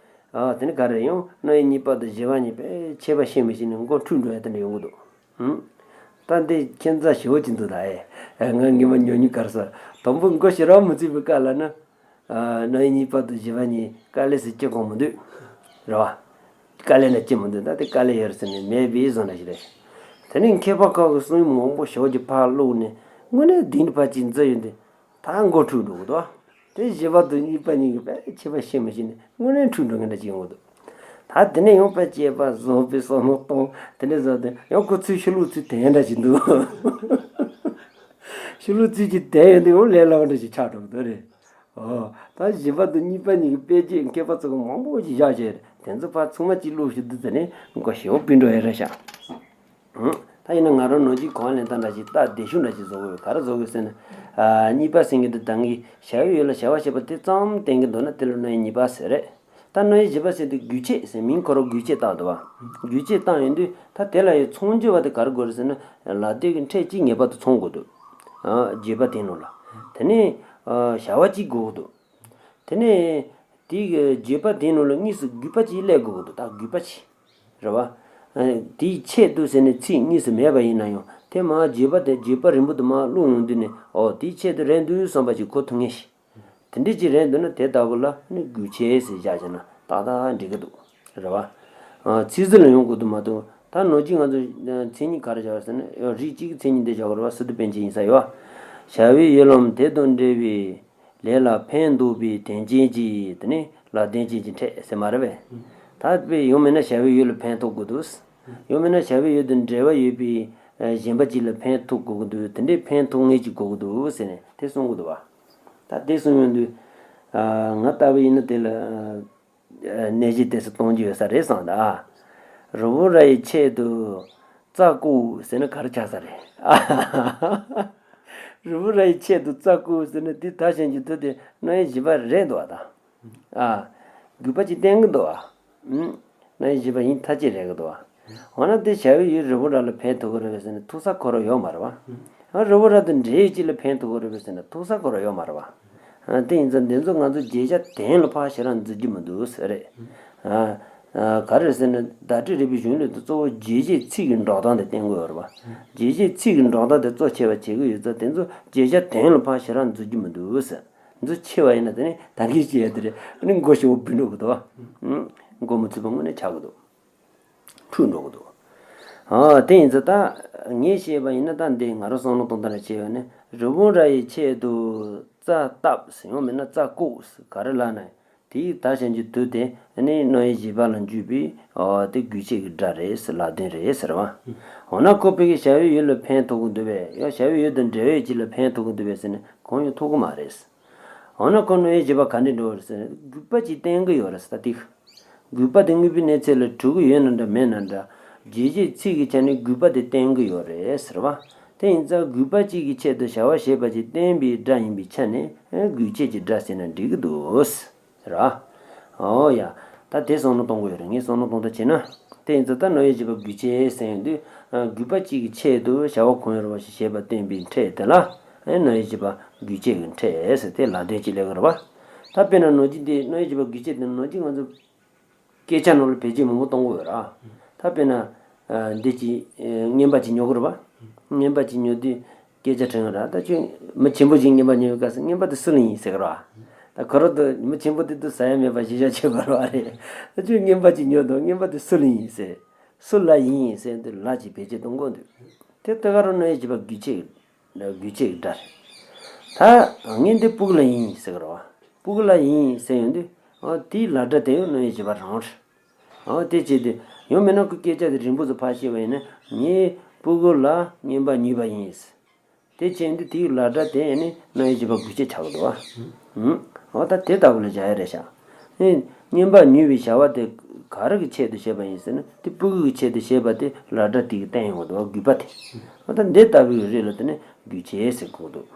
ཨ་དེ་ནི་ག་རེ་ཡང་རྣོ་དབྱེ་གཉིས་པ་དང་བཞི་པ་གཉིས་པའི་ཁྱད་པར་ཤེས་མི་ཤེས་ནས་མགོ་འཁྲུག་འགྲོ་ཡ་དེ་འདྲ་ཡོང་གི་འདུག་ཨུམ། ད་འདི་ཁྱད་མཚར་ཞེ་པོ་ཅིག་འདུག་ད་ཨེ། ཨེ་ང་ངེས་མ་ཉོ་ཉོ་གར་ས་དང་པོ་མགོ་ཞེ་རང་མི་ཚུད་པའི་སྐབས་ལ་ནི། ཨ་རྣོ་དབྱེ་གཉིས་པ་དང་བཞི་པ་གཉིས་དཀའ་ལས་སུ་སྐྱེ་གོ་མི་འདུག་རེད་བ། དཀའ་ལས་ན་སྐྱེ་མི་འདུག་ད་དེ་དཀའ་ལས་ཡོད་རེད་ཟེར་ནས་མེད་པའི་བཟོ་འདྲ་ཞིག་རེད། དེ་ནས་མཁས་པ་ཁག་གི་གསུང་མང་པོ་ཞེ་པོ་ཅིག་ཕར་བླུགས་ནས་དངོས་གནས་དེང་ནས་ཕར་ཅིག་འཛུལ་ཡོང་དུས། ད་མགོ་འཁྲུག་འགྲོ་གི་འདུག་དེ་བཞི་པ་དང་གཉིས་པ་གཉིས་ཀྱི་དཔེ་ཁྱད་པར་ཤེས་མི་ཤེས་ནས་དངོས་གནས་འཁྲུག་འགྲོ་མཁན་འདྲ་ཅིག་ཡོང་གི་འདུག་ད་དེ་ནས་ཡང་དཔེ་དཔྱད་པ་བཟོ་བའི་བསམ་བློ་གཏོང་དེ་འདྲ་བཟོ་དུས་ཡང་ཁོ་ཚོའི་ཤི་ལུགས་ཚུལ་དེ་འདྲ་ཞིག་འདུག་ཤི་ལུགས་ཚུལ་གྱི་དེ་ཡོང་དུས་ཡང་ལས་སླ་བ་འདྲ་ཞིག་ཆགས་འགྲོ་གི་འདུག་རེད། ཨོ། ད་བཞི་པ་དང་གཉིས་པ་གཉིས་ཀྱི་དཔེ་དཔྱད་མཁས་པ་ཚོ་གི་མང་པོ་ཞིག་བཞག་བྱས་རེད། དེ་ཚོ་ཕར་ཚང་མ་གཅིག་བླུགས་ཞིག་འདུག་དེ་ནས་མགོ་ཞེ་པོ་སྤུན་འགྲོ་ཡ་རེད་ཤག་ད་ཡིན་ན་ང་རང་ནོར་གྱི་གོང་ལེན་སྟངས་འདྲ་ཞིག་སྟབས་བདེ་ཤོས་འདྲ་ཞིག་བཟོ་དགོས། ག་རེ་བཟོ་དགོས་ཟེར་ན། ཨ་གཉིས་པ་ཟེར་མཁན་དེ་ད་གིན་བྱ་བའི་ཡུལ་ལ་བྱ་བ་བྱེད་པ་དེ་ཙམ་བསྟན་གྱི་འདུག་ན་དེ་ལ་རྣོ་དབྱེ་གཉིས་པ་ཟེར་རེད། ད་རྣོ་དབྱེ་བཞི་པ་ཟེར་དུས་དགོས་ཆེད་ཟེར་མིང་ཁོ་རང་དགོས་ཆེད་བཏགས་འདུག་བ། དགོས་ཆེད་བཏགས་ཡོང་དུས་ད་དེ་ལ་ཡང་མཚུངས་བརྗོད་པ་དེ་ག་རེ་དགོས་རེད་ཟེར་ན། ལ་དོན་གྱི་ཕྲད་གཅིག་ངེས་པར་དུ་མཚུངས་དགོས་འདུག་ཨ་བརྗོད་པ་དེ་ནང་ལ། དེ་ནས་ཨ་བྱ་བ་གཅིག་དགོས་ཀྱི་འདུག་དེ་ནས་དེའི་བརྗོད་པ་དེའི་ནང་ལ་དངོས་སུ་དགོས་པ་གཅིག་སླེབས་དགོས་ཀྱི་འདུག་ད་དགོས་པ་གཅིག་རེད་བ། ཨ་དེའི་ཆེད་དུ་ཟེར་ནས་ཚིག་དངོས་སུ་མེད་པ་ཡིན་ན་ཡང་དེ་མར་བརྗོད་པ་དེ་བརྗོད་པ་རིང་པོ་དུ་མར་བླུགས་ཡོང་དུས་ནས་ཨོ་དེའི་ཆེད་དུ་རེད་འདུག་བསམ་པ་ཅིག་གོ་ཐུབ་ངེས་ཤིག་དེ་འདྲ་ཅིག་རེད་འདུག་ན་དེ་ལྟ་བུ་ལ་ནི་དགོས་ཆེད་ཟེར་བཞག་བྱས་ན་ཏག་ཏག་འགྲིག་གི་འདུག་རེད་བ། ཨ་ཚིག་ཟིན་ལ་ཡོང་དགོས་འདུག་མ་གཏོགས་ད་ནོར་གྱི་ང་ཚོ་མཚན་ཉིད་ག་རེ་བྱ་བ་ཟེར་ན་ཡང་རིགས་གཅིག་གི་མཚན་ཉིད་འདི་བྱ་བ་རེད་བ། སི་ཏུ་པཎ་ཆེན་ཡིན་ས་ཡོད་བ། བྱ་བའི་ཡུལ་ལམ་དེ་དང་འབྲེལ་བའི་ལས་ལ་ཕན་འདོགས་པའི་དོན་ཅན་གྱི་དེ་ནི་ལ་དོན་ཅན་གྱི་ཕྲད་ཟེར་མ་རེད་པས། ད་དཔེ་ཡང་མིན་ན་བྱ་བའི་ཡུལ་ལ་ཕན་ཐོགས་དགོས་འདུག་ཡང་མིན་ན་བྱ་བའི་ཡུལ་དང་འབྲེལ་བ་ཡོད་པའི་གཞན་པ་ཅིག་ལ་ཕན་ཐོགས་དགོས་ཀྱི་འདུག་དེ་འདྲའི་ཕན་ཐོགས་ངེས་ཅིག་དགོས་ཀྱི་འདུག་ཟེར་ནས་དེ་གསུང་གི་འདུག་བ། ད་དེ་གསུང་ཡོང་དུས། ང་ལྟ་བུ་ཡིན་ན་དེ་ལ་ནད་གཞི་དེ་ཚོ་གཏོང་རྒྱུ་ཡོད་ས་རེད་བསམ་ད། རི་བོ་ར་ཡི་ཆེད་དུ་རྩྭ་བརྐོས་ཟེར་ན་ག་རེ་ཆགས་ས་རེད། རི་བོ་ར་ཡི་ཆེད་དུ་རྩྭ་བརྐོས་ཟེར་ན་དེ་ད་གཞན་གྱི་དུ་དེ་རྣོ་དབྱེ་བཞི་པ་རེད་འདུག་བ་ད། ཨ། དགོས་པ་ཅིག་བསྟན་གི་འདུག་བ། ཨུམ། རྣོ་དབྱེ་བཞི་པ་ཡིན་ཐག་ཆོད་རེད་གི་འདུག་བ། འོ་ན་དེ་བྱ་བའི་ཡུལ་རི་བོ་འདྲ་ལ་ཕན་ཐོགས་ཀྱི་རེད་པས་ཟེར་ན་ཐུག་ས་ཁོ་རང་ཡོད་མ་རེད་པ། ཨ་རི་བོ་འདྲ་དང་འབྲེལ་ཡོད་ཅིག་ལ་ཕན་ཐོགས་ཀྱི་རེད་པས་ཟེར་ན་ཐུག་ས་ཁོ་རང་ཡོད་མ་རེད་པ། ཨ་དེ་ཡིན་ཙང་འདི་ཚོ་ང་ཚོ་བརྗོད་བྱ་དོན་ལ་ཕར་ཞེ་དྲག་འཛིན་གྱི་མི་འདུག་ཟེར་རེད། ཨ་ཨ་ག་རེ་ཟེར་ན་བརྡ་སྤྲོད་རིག་པའི་གཞུང་ལུགས་དེ་གཙོ་བོ་བརྗོད་བྱའི་ཚིག་གི་འགྲོ་སྟངས་དེ་བསྟན་དགོས་ཡོད་རེད་པ། བརྗོད་བྱའི་ཚིག་གི་འགྲོ་སྟངས་དེ་གཙོ་ཆེ་བ་བྱེད་ཀྱི་ཡོད་ཙང་དེ་ཚོ་བརྗོད་བྱ་དོན་ལ་ཕར་ཞེ་དྲག་འཛིན་གྱི་མི་འདུག་ཟེར། འཛིན་ཆེ་བ་ཡིན་ན་དེ་ནི་ད་གིན་བཤད་ཡ་དེ་རེད། ཨ་ནི་མགོ་ཞེ་པོ་སྦུད་འགྲོ་གི་འདུག་པ། མགོ་མི་ཚོད་པ་དངོས་གནས་ཆགས་ཀྱི་འདུག་འཁྲུག་འགྲོ་གི་འདུག་ཨ་དེ་ཡིན་ཙང་ད་ངས་བཤད་པ་ཡིན་ན་ད་འདི་ང་རང་བསམ་བློ་གཏོང་སྟངས་ལ་བྱས་པ་ནི་རི་བོང་འདྲ་ཡི་ཆེད་དུ་རྩྭ་བཏབ་ཟེར་ཡང་མིན་ན་རྩྭ་བཀོག་ཟེར་ག་རེ་ལབ་ན་དེའི་ད་བྱ་འཇུག་དུ་དེ་ནི་རྣམ་དབྱེ་བཞི་པ་ལ་འཇུག་པའི་ཨ་དེ་དགོས་ཆེད་ཀྱི་སྒྲ་རེད་ཟེར་ལབ་དོན་རེད་ཟེར་བ། འོ་ན་ཁོ་ཕ་གི་བྱ་བའི་ཡུལ་ལ་ཕན་ཐོགས་ཀྱི་འདུག་པས་ཡང་བྱ་བའི་ཡུལ་དང་འབྲེལ་ཡོད་ཅིག་ལ་ཕན་ཐོགས་ཀྱི་འདུག་པས་ཟེར་ན་གང་ཡང་ཐོགས་ཀྱི་མ་རེད། འོ་ན་ཁོ་རྣམ་དབྱེ་བཞི་པ་ག་འདྲ་འགྲོ་བ་རེད་ཟེར་ན་དགོས་པ་ཅིག་བསྟན་གྱི་ཡོད་རེད་ཟེར་ད་དེ། དགོས་པ་དེ་དངོས་པོའི་གནས་ཚད་ལ་གྲུབ་ཀྱི་ཡོད་ན་འདྲ་མེད་ན་འདྲ། རྗོད་བྱེད་ཚིག་གི་ཆ་ནས་དགོས་པ་དེ་བསྟན་གྱི་ཡོད་རེད་ཟེར་བ། དེ་ཡིན་ཙང་དགོས་པ་གཅིག་གི་ཆེད་དུ་བྱ་བ་བྱེད་པ་ཅིག་བསྟན་པའི་སྒྲ་ཡིན་པའི་ཆ་ནས་དགོས་ཆེད་ཀྱི་སྒྲ་ཟེར་ན་འགྲིག་གི་འདུག་ཟེར་བ། འོ་ཡ། ད་དེ་བསམ་བློ་གཏོང་དགོས་ཡོད་རེད་ངས་བསམ་བློ་གཏོང་ཐབས་བྱས་ན། དེ་ཡིན་ཙང་ད་རྣམ་དབྱེ་བཞི་པ་དགོས་ཆེད་ཟེར་ཡོང་དུས་དགོས་པ་གཅིག་གི་ཆེད་དུ་བྱ་བ་གང་ཡང་རུང་བ་ཞིག་བྱེད་པ་བསྟན་པའི་ཕྲད་དེ་ལ། ཨེ་རྣམ་དབྱེ་བཞི་པ་དགོས་ཆེད་ཀྱི་ཕྲད་ཟེར་ཏེ་ལབ་དོན་གཅིག་སླེབས་ཀྱི་རེད་པ། ད་དཔེར་ན་ནང་གཅིག་དེ་རྣམ་དབྱེ་བཞི་པ་དགོས་ཆེད་དེ་ནང་གཅིག་ང་ཚོ་སྐད་ཆ་ནང་ལ་བེད་སྤྱོད་མང་པོ་གཏོང་གི་ཡོད་ར། ད་དཔེར་ན་འདི་གཅིག་རྔན་པ་གཅིག་ཉོ་གི་རེད་པ། རྔན་པ་གཅིག་ཉོ་དུས་སྐད་ཆ་དྲན་གི་ར་ད་ཁྱོད་མི་ཆེན་པོ་ཞིག་རྔན་པ་ཉོ་བའི་སྐབས་སུ་རྔན་པ་དེ་སུ་ལ་ཡིན་ཟེར་གི་ར། ད་ཁོ་རང་དུ་མི་ཆེན་པོ་དེ་དུ་ཟ་ཡ་མེད་པ་ཞེ་བྱ་བྱེད་པ་ར་རེད། ད་ཁྱོད་རྔན་པ་གཅིག་ཉོ་དང་རྔན་པ་དེ་སུ་ལ་ཡིན་ཟེར། སུ་ལ་ཡིན་ཟེར་དུས་ལ་གཅིག་བེད་སྤྱོད་གཏོང་དགོས་འདུག་དེ་ལྟ་ག་རང་རྣམ་དབྱེ་བཞི་པ་དགོས་ཆེད། དགོས་ཆེད་ཀྱི་སྒྲ་རེད། ད་ངས་འདི་སྤུ་གུ་ལ་ཡིན་ཟེར་གི་རེད་བ། སྤུ་གུ་ལ་ཡིན་ཟེར་ཡོང་དུས་ཨ་དེའི་ལ་སྒྲ་དེ་ཡང་རྣམ་དབྱེ་བཞི་པ་རང་རེད། ཨ་དེ་བྱས་ཏེ་ཡང་མིན་ན་ཁོ་སྐད་ཆ་དེ་རིང་པོ་ཙམ་ཕར་བཤད་པ་ཡིན་ན་ངས་སྤུ་གུ་ལ་རྔན་པ་ཉོས་པ་ཡིན། དེ་བྱས་ཡོང་དུས་དེའི་ལ་སྒྲ་དེ་ནི་རྣམ་དབྱེ་བཞི་པ་དགོས་ཆེད་ཆགས་ཀྱི་འདུག་བ། ཨ་ད་དེ་ལྟ་བུ་ལ་བྱ་ཡ་རེད་ཤག་ཨེ། རྔན་པ་ཉོས་པའི་བྱ་བ་དེ་ག་རེ་གི་ཆེད་དུ་བྱས་པ་ཡིན་ཟེར་ན་དེ་སྤུ་གུ་གི་ཆེད་དུ་བྱས་པ་དེ་ལ་སྒྲ་དེ་གིས་བསྟན་ཡོང་གི་འདུག་དགོས་པ་དེ། ཨ་ད་འདི་ལྟ་བུའི་རིགས་ལ་དེ་ནི་དགོས་ཆེད་ཟེར་གོ་འདུག་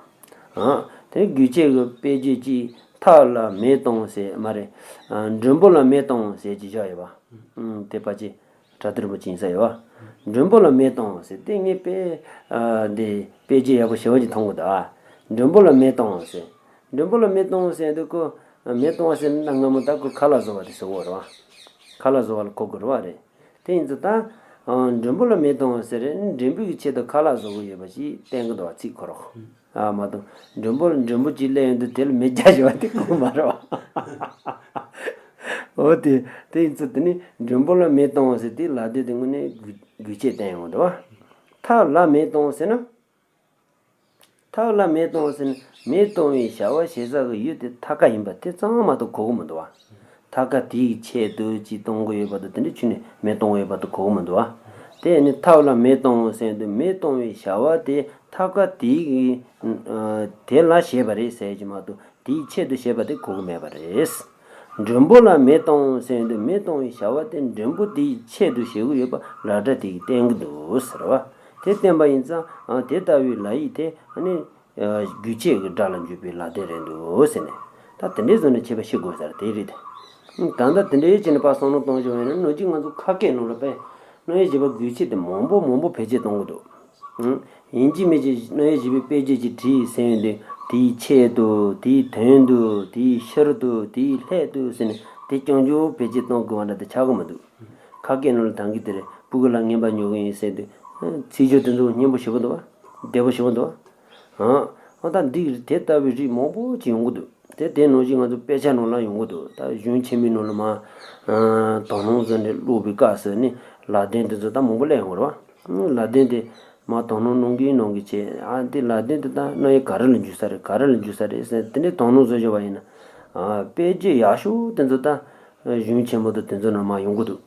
ཨ་དེ་ནི་དགོས་ཆེད་ཀྱི་དཔེ་བརྗོད་ཀྱིས་ཐབ་ལ་མེ་གཏོང་ཟེར་མ་རེད། ཨ་མགྲོན་པོ་ལ་མེ་གཏོང་ཟེར་གྱི་བཞག་ཡོད་པ། ཨ་དེ་ཕལ་ཆེར་བྲག་ཏུ་རིན་པོ་ཆེ་ཡིན་ས་ཡོད་པ། མགྲོན་པོ་ལ་མེ་གཏོང་ཟེར་དེ་ངས་དཔེ་ཨ་འདི་དཔེ་བརྗོད་ཡག་པོ་ཞེ་པོ་ཅིག་མཐོང་གི་འདུག་ཨ། མགྲོན་པོ་ལ་མེ་གཏོང་ཟེར། མགྲོན་པོ་ལ་མེ་གཏོང་ཟེར་དུས་ཁོ་མེ་གཏོང་ཟེར་ན་སྔ་མོ་ད་ཁོ་ཁ་ལག་བཟོ་བ་དེ་ཟེར་བ་རེད་བ། ཁ་ལག་བཟོ་བ་ལ་གོ་དགོས་རེད་བ་རེད། དེ་ཡིན་ཙང་ད། མགྲོན་པོ་ལ་མེ་གཏོང་ཟེར་མགྲོན་པོ་གི་ཆེད་དུ་ཁ་ལག་བཟོ་གི་ཡོད་པ་ཞིག་བསྟན་གི་འདུག་བ་ཚིག་ཁོ་རང་། ཨ་མ་གཏོང་མགྲོན་པོ་ལ་མགྲོན་པོ་གཅིག་སླེབས་ཡོང་དུས་དེ་ལ་མེ་རྒྱག་བཞིན་པ་དེ་གོ་མ་རེད་བ། འོ་དེ་དེ་ཡིན་ཙང་དེ་ནི་མགྲོན་པོ་ལ་མེ་གཏོང་ཟེར་དེ་ལ་དེ་དེ་དངོས་གནས་དགོས་ཆེད་བསྟན་ཡོང་གི་འདུག་བ། ཐབ་ལ་མེ་གཏོང་ཟེར་ན། ཐབ་ལ་མེ་གཏོང་ཟེར་ན་མེ་གཏོང་བའི་བྱ་བ་བྱེད་ས་གི་ཡུལ་དེ་ཐབ་ཀ་ཡིན་པ་དེ་ཙམ་མ་གཏོགས་གོ་གི་མི་འདུག་བ། ཐབ་ཀ་དེའི་ཆེད་དུ་ཅིག་གཏོང་གི་ཡོད་པ་དང་དེ་འདྲ་ཆུ་ནས་མེ་གཏོང་གི་ཡོད་པ་དེ་གོ་གི་མི་འདུག་བ། དེ་ནི་ཐབ་ལ་མེ་གཏོང་ཟེར་དུས་མེ་གཏོང་བའི་བྱ་བ་དེ་ཐབ་ཀ་དེའི་དེ་ལ་བྱས་པ་རེད་ཟེར་གྱི་མ་གཏོགས། དེའི་ཆེད་དུ་བྱས་པ་དེ་གོ་གི་མེད་པ་རེད། མགྲོན་པོ་ལ་མེ་གཏོང་ཟེར་དུས་མེ་གཏོང་བའི་བྱ་བ་དེ་མགྲོན་པོ་དེའི་ཆེད་དུ་བྱེད་ཀྱི་ཡོད་པ་ལ་སྒྲ་དེ་གིས་བསྟན་གྱི་འདུག་ཟེར་བ། དེ་བསྟན་པ་ཡིན་ཙང་དེ་ལྟ་བུའི་ལ་ཡིག་དེ་ནི་དགོས་ཆེད་ཀྱི་སྒྲ་ལ་འཇུག་པའི་ལ་དོན་རེད་འདུག་ཟེར་ནས་ད་དེ་འདྲའི་བཟོ་ནས་འཆད་པ་ཤེས་དགོས་ས་རེད་དེ་རེད་དེ། ད་ལྟ་དེ་འདྲའི་བྱས་ནས་ཕར་བསམ་བློ་གཏོང་བྱུང་བས་ན་ནོར་གྱི་ང་ཚོ་ཁ་སྐད་ནང་ལ་པས་རྣམ་དབྱེ་བཞི་པ་དགོས་ཆེད་དེ་མང་པོ་མང་པོ་བེད་སྤྱོད་གཏོང་གི་འདུག་ཨང་། ཡིན་གཅིག་མིན་གཅིག་རྣམ་དབྱེ་བཞི་པའི་དཔེ་བརྗོད་ཅིག་བྲིས་ཟིན་ཡོང་དུས་དེའི་ཆེད་དུ་དེའི་དོན་དུ་དེའི་ཕྱིར་དུ་དེའི་སླད་དུ་ཟེར་ནས་དེ་རྐྱང་རྐྱང་བེད་སྤྱོད་གཏོང་དགོས་པ་འདྲ་དེ་ཆགས་ཀྱི་མི་འདུག་ཁ་སྐད་ནང་ལ་ད་གིན་དེ་རེད་སྤུ་གུ་ལ་རྔན་པ་ཉོ་གི་ཡིན་ཟེར་དུས་ཚིག་སྦྱོར་དེ་ཚོ་སྙན་པོ་ཞེ་པོ་འདུག་བ། བདེ་པོ་ཞེ་པོ་འདུག་བ། ཨང་། ཨ་ད་འདི་དེ་ལྟ་བུའི་རིགས་མང་པོ་ཅིག་ཡོང་གི་འདུག་དེ་དེ་ནང་བཞིན་ང་ཚོ་དཔེ་ཆ་ནང་ལ་ཡོང་གི་འདུག་ད་གཞུང་ཆེན་མོའི་ནང་ལ་མ་དོ་སྣང་བཟོ་ནས་ཀློག་པའི་སྐབས་སུ་ནི་ལ་དོན་དེ་ཚོ་ད་མང་པོ་སླེབས་ཡོང་གི་རེད་བ། ལ་དོན་དེ་མ་དོ་སྣང་གནང་གིན་གནང་གིན་བྱས་ཨ་འདི་ལ་དོན་དེ་ད་རྣམ་དབྱེ་ག་རེ་ལ་འཇུག་ས་རེད་ག་རེ་ལ་འཇུག་ས་རེད་ཟེར་དེ་འདྲའི་དོ་སྣང་བཟོ་བཞག་པ་ཡིན་ན་ཨ་དཔེ་བརྗོད་ཡག་ཤོས་དེ་ཚོ་ད་གཞུང་ཆེན་མོ་དང་དེ་ཚོ་ནང་མ་ཡོང་གི་འདུག་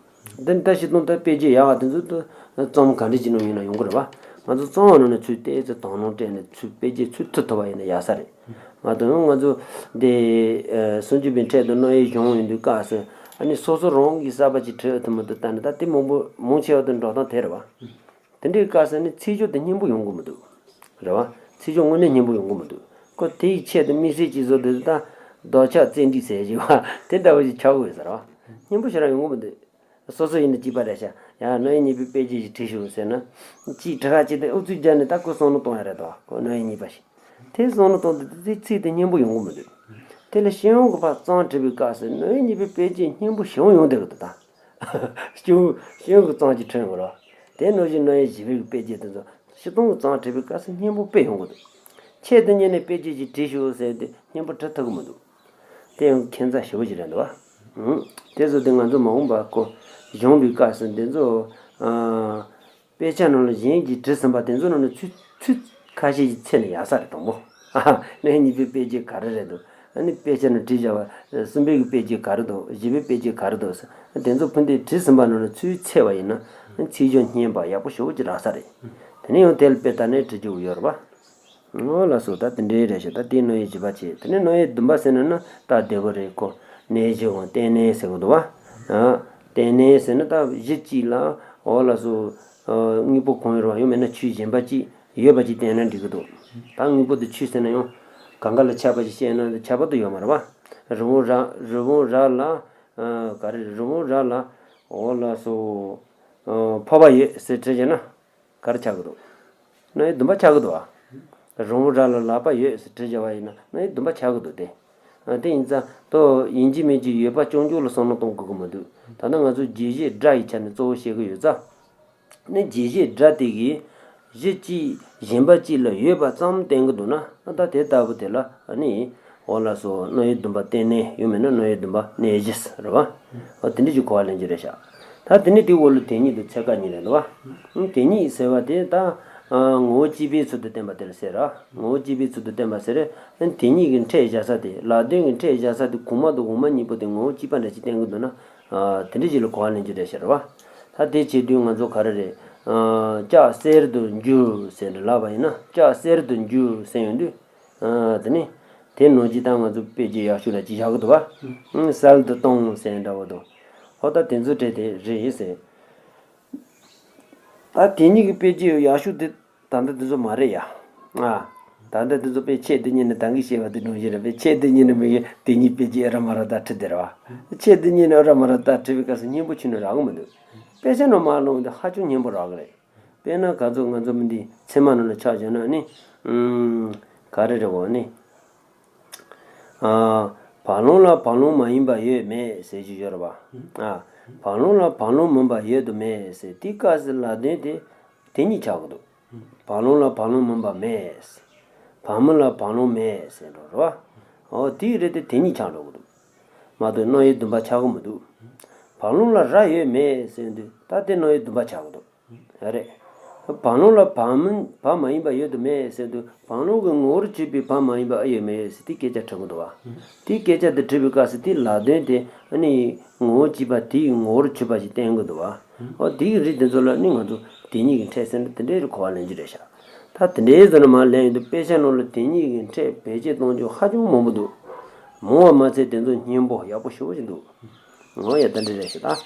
དེ་ནི་ད་ཤི་སྟོང་ད་དཔེ་བརྗོད་ཡག་དེ་ཚོ་ད་རྩོམ་ག་འདྲ་ཅིག་ནང་ཡིན་ན་ཡོང་གི་རེད་བ། ང་ཚོ་རྩོམ་པ་ནང་ནས་ཚུར་བལྟས་ཚེ་དོ་སྣང་སྤྲད་ནས་ཚུར་དཔེ་བརྗོད་ཚུར་མཐུད་ཐུབ་པ་ཡིན་ན་ཡག་ས་རེད། མ་གཏོགས་ང་ཚོ་འདི་སུམ་ཅུ་པའི་ཕྲད་དུ་རྣམ་དབྱེ་གཞུང་ཡིན་དུས་སྐབས་སུ་ཨ་ནི་སོ་སོ་རང་གིས་གསར་པ་ཅིག་བྲིས་ཐུབ་མི་འདུག་ལྟ་ནས་ད་དེ་མང་པོ་མང་ཆེ་བ་དུ་འགྲོ་སྟངས་དེ་རེད་བ། དེ་འདྲའི་སྐབས་སུ་ནི་ཚིག་སྦྱོར་དེ་སྙན་པོ་ཡོང་གི་མི་འདུག་རེད་བ། ཚིག་སྦྱོར་དངོས་གནས་སྙན་པོ་ཡོང་གི་མི་འདུག་ཁོ་དེའི་ཆེད་དུ་དམིགས་བསལ་གྱིས་བཟོ་འདོད་ད་རྡོག་ཆག་བཙན་འགྲིག་ཟེར་བཞིན་པ་དེ་འདྲ་བོ་ཞིག་ཆགས་དགོས་ཟེར་བ། སྙན་པོ་ཞེ་དྲག་ཡོང་གི་མི་འདུག་སོ་སོ་ཡིན་ན་གཅིག་པ་རེད་ཤག་ཡ་རྣམ་དབྱེ་གཉིས་པའི་དཔེ་བརྗོད་ཅིག་བྲིས་ཤོག་ཟེར་ན། གཅིག་དྲི་བ་གཅིག་དེ་ཨུ་ཚུགས་རྒྱབ་ནས་ད་ཁོ་བསམ་བློ་གཏོང་ཡ་རེད་དོ། ཁོ་རྣམ་དབྱེ་གཉིས་པ་ཞིག་དེ་བསམ་བློ་གཏོང་དུས་དེ་ཚིག་དེ་སྙན་པོ་ཡོང་གི་མི་འདུག་དེ་ལ་སྤྱི་ཡོངས་ཀྱི་ཕར་གཙང་བྲིས་པའི་སྐབས་སུ་རྣམ་དབྱེ་གཉིས་པའི་དཔེ་བརྗོད་སྙན་པོ་ཞེ་པོ་ཡོང་བསྡད་ཀྱི་འདུག་ད། སྤྱི་ཡོངས་སྤྱི་ཡོངས་ཀྱི་གཙང་ཅིག་ཁྲོད་ཡོང་གི་རེད། དེ་ནང་བཞིན་རྣམ་དབྱེ་བཞི་པའི་གི་དཔེ་བརྗོད་དེ་ཚོ་སྤྱི་སྟོང་གི་གཙང་བྲིས་པའི་སྐབས་སུ་སྙན་པོ་དཔེ་ཡོང་གི་འདུག་ཆེད་དུ་གཉེར་ནས་དཔེ་བརྗོད་ཅིག་བྲིས་ཤོག་ཟེར་དུས་སྙན་པོ་བྲི་ཐུབ་ཀྱི་མི་འདུག་དེ་ཡང་ཁྱད་མཚར་ཞེ་པོ་ཞིག་རེད་འདུག་བ། ཨང་། དེ་ཚོ་དེ་ང་ཚོ་མ་འོངས་པ་ཁོ་སྦྱོང་བའི་སྐབས་སུ་དེ་ཚོ། ཨ། དཔེ་ཆ་ནང་ལ་གཞན་གྱིས་བྲིས་ཟིན་པ་དེ་ཚོ་ནང་ནས་ཚུལ་ཚུལ་ཁ་ཤས་ཀྱིས་འཚོལ་ནས་ཡག་ས་རེད། དང་པོ། ཨ། རྣམ་དབྱེ་གཉིས་པའི་དཔེ་བརྗོད་ག་རེ་རེད་འདུག་ཨ་ནི་དཔེ་ཆ་ནང་བྲིས་བཞག་པ་གསུམ་པའི་གི་དཔེ་བརྗོད་ག་རེ་འདུག་བཞི་པའི་དཔེ་བརྗོད་ག་རེ་འདུག་ཟེར། དེ་ཚོ་ཕུ་འདེད་བྲིས་ཟིན་པ་ནང་ནས་ཚུལ་འཚོལ་བ་ཡིན་ན་ཚིག་སྦྱོར་སྙན་པ་ཡག་པོ་ཞེ་པོ་ཅིག་རག་ས་རེད། དེ་ནས་ཡང་དེ་ལ་དཔེ་ལྟ་ནས་བྲིས་རྒྱུ་ཡོད་རེད་པ། འོ་ལགས་སོ། ད་དེ་འདྲའི་རེད་ཤག་ད་དེའི་རྣམ་དབྱེ་བཞི་པ་བྱས། དེ་ནས་རྣམ་དབྱེ་བདུན་པ་ཟེར་ན་ན་ད་བདེ་པོ་རེད། ཁོ་གནས་གཞི་འོང་རྟེན་གནས་ཟེར་གི་འདུག་བ། ཨ། རྟེན་གནས་ཟེར་ན་ད་གཞི་གཅིག་ལ། འོ་ལགས་སོ། ཨ། དངོས་པོ་གང་ཡོད་རུང་ཡང་མིན་ན་ཆོས་གཞན་པ་གཅིག་ཡོད་པ་ཅིག་བསྟན་ན་འགྲིག་གི་འདུག་ད་དངོས་པོ་དེ་ཆོས་ཟེར་ན་ཡང་གང་ག་ལ་ཁྱབ་པ་ཞིག་བཤད་ན་ཁྱབ་པ་དུ་ཡོད་མ་རེད་བ། རི་བོང་རྭ་རི་བོང་རྭ་ལ། ཨ། ག་རེ་རི་བོང་རྭ་ལ། འོ་ལགས་སོ། ཨ། ཕོར་པ་ཡོད་ཟེར་བྲིས་བྱས་ན། ག་རེ་ཆགས་ཀྱི་འདུག་རྣམ་དབྱེ་བདུན་པ་ཆགས་ཀྱི་འདུག་ཨ། རི་བོང་རྭ་ལ་ལག་པ་ཡོད་ཟེར་བྲིས་བཞག་པ་ཡིན་ན་རྣམ་དབྱེ་བདུན་པ་ཆགས་ཀྱི་འདུག་སྟེ། ཨ། དེ་ཡིན་ཙང་དོ་ཡིན་གཅིག་མིན་གཅིག་ཡོད་པ་རྐྱང་རྐྱང་ལ་བསམ་བློ་གཏོང་དགོས་ཀྱི་མི་འདུག་ད་ལྟ་ང་ཚོ་བརྗོད་གཞི་སྒྲ་ཡི་ཆ་ནས་གཙོ་བོ་བཤད་ཀྱི་ཡོད་ཙང་། ནི་བརྗོད་གཞི་སྒྲ་དེ་གིས་གཞི་གཅིག་གཞན་པ་གཅིག་ལ་ཡོད་པ་ཙམ་བསྟན་གྱི་འདུག་ན། ད་དེ་ལྟ་བུ་དེ་ལ་ནི། འོ་ལགས་སོ། རྣམ་དབྱེ་བདུན་པ་རྟེན་གནས་ཡང་མིན་ན་རྣམ་དབྱེ་བདུན་པ་གནས་གཞི་རེད་བ། འོ་དེ་འདྲ་ཞིག་གོ་བ་ལེན་རྒྱུ་རེད་ཤག་ད་དེ་ནས་དེའི་འོག་ལ་དེ་ཉིད་དང་ཚེ་སྐབས་གཉིས་རེད་འདུག་བ། དེ་ཉིད་ཟེར་བ་དེ་ད་ངོ་བོ་གཅིག་པའི་ཚུལ་དུ་བསྟན་པ་དེ་ལ་ཟེར་ར། ངོ་བོ་གཅིག་པའི་ཚུལ་དུ་བསྟན་པ་ཟེར། དེ་ཉིད་ཀྱི་ཕྲད་བཞག་ས་དེ། ལ་དོན་གྱི་ཕྲད་བཞག་ས་དེ་གོང་མ་དང་འོག་མ་གཉིས་པོ་དེ་ངོ་བོ་གཅིག་པ་འདྲ་ཞིག་བསྟན་གྱི་འདུག་ན། དེ་འདྲ་ཞིག་ལ་གོ་བ་ལེན་རྒྱུ་རེད་ཤག་རེད་བ། ད་དེ་བྱེད་དུས་ང་ཚོ་ག་རེ་རེད། ལྕགས་གསེར་དུ་འགྱུར་ཟེར་ནས་ལབ་པ་ཡིན་ན། ལྕགས་གསེར་དུ་འགྱུར་ཟེར་ཡོང་དུས། ཨ། དེ་ནི། དེ་ནང་བཞིན་ད་ང་ཚོ་དཔེ་བརྗོད་ཡག་ཤོས་ལ་ཅིག་བཞག་གི་འདུག་བ། ཨང་། གསལ་དུ་གཏོང་ཟེར་འདྲ་བོ་དང་། ཧོ་ད་དེ་ཚོ་བྲིས་དེ་རེད་ཟེར། ད་དེ་གཉིས་ཀྱི་དཔེ་བརྗོད་ཡག་ཤོས་དེ་ད་ལྟ་དེ་ཚོ་མ་རེད་ཡ། ཨ། ད་ལྟ་དེ་ཚོ་དཔེ་ཆེད་དུ་གཉེར་ནས་ད་གིན་བཤད་པ་དེ་ནང་བཞིན་རེད། དཔེ་ཆེད་དུ་གཉེར་ནས་མི་གི་དེ་གཉིས་དཔེ་བརྗོད་ཨ་ར་མ་ར་ད་བྲིས་དེ་རེད་བ། ཆེད་དུ་གཉེར་ནས་ཨ་ར་མ་ར་ད་བྲིས་པའི་སྐབས་སུ་སྙན་པོ་ཁྱོན་ནས་རག་གི་མི་འདུག་དཔེ་ཆ་ནང་མར་ལོངས་དེ་ཧ་ཅང་སྙན་པོ་རག་གི་རེད། དཔེར་ན་ག་ཚོད་ང་ཚོ་མི་འདི་ཚད་མ་ནང་ལ་ཆ་བཞག་ན་ནི། ཨུམ། ག་རེ་རེད་འོ་ནི། ཨ། བ་ལོང་ལ་བ་ལོང་མ་ཡིན་པ་ཡོད་མེད་ཟེར་གྱི་ཡོད་རེད་པ། ཨ། བ་ལོང་ལ་བ་ལོང་མིན་པ་ཡོད་དམ་མེད་ཟེར་དེའི་སྐབས་སུ་ལ་དོན་དེ་དེ་གཉིས་ཆགས་ཀྱི་འདུག་བ་ལོང་ལ་བ་ལོང་མིན་པ་མེད། བ་མོ་ལ་བ་ལོང་མེད་ཟེར་འགྲོ་རེད་པ། འོ་དེའི་རེད་དེ་དེ་གཉིས་ཆགས་འགྲོ་གི་འདུག་མ་གཏོགས་རྣམ་དབྱེ་བདུན་པ་ཆགས་ཀྱི་མི་འདུག་བ་ལོང་ལ་རྭ་ཡོད་མེད་ཟེར་དུས་ད་དེ་རྣམ་དབྱེ་བདུན་པ་ཆགས་ཀྱི་འདུག་རེད། བ་ལོང་ལ་བ་མིན་བ་མ་ཡིན་པ་ཡོད་དམ་མེད་ཟེར་དུས་བ་ལོང་གི་ངོ་བོར་གྱུར་པའི་བ་མ་ཡིན་པ་ཨེ་ཡོད་མེད་ཟེར་དེ་སྐད་ཆ་དྲི་གི་འདུག་བ། དེ་སྐད་ཆ་དེ་དྲི་བའི་སྐབས་སུ་དེ་ལ་དོན་དེ་ཨ་ནི་ངོ་བོ་གཅིག་པ་དེའི་ངོ་བོར་གྱུར་པ་ཞིག་བསྟན་གི་འདུག་བ། འོ་དེའི་རིགས་དེ་ཚོ་ལ་ནི་ང་ཚོ་དེ་གཉིས་ཀྱི་ཕྲད་ཟེར་ན་དེ་འདྲའི་གོ་བ་ལེན་རྒྱུ་རེད་ཤག་ད་དེ་འདྲའི་བཟོ་ན་མར་ལེན་ཡོང་དུས་དཔེ་ཆ་ནང་ལ་དེ་གཉིས་ཀྱི་ཕྲད་བེད་སྤྱོད་གཏོང་རྒྱུ་ཧ་ཅང་མང་པོ་འདུག་མང་བ་མ་ཚད་དེ་ཚོ་སྙན་པོ་ཡག་པོ་ཞེ་པོ་ཞིག་འདུག་འོ་ཡ་ད་འདྲ་རེད་ཤག་ད།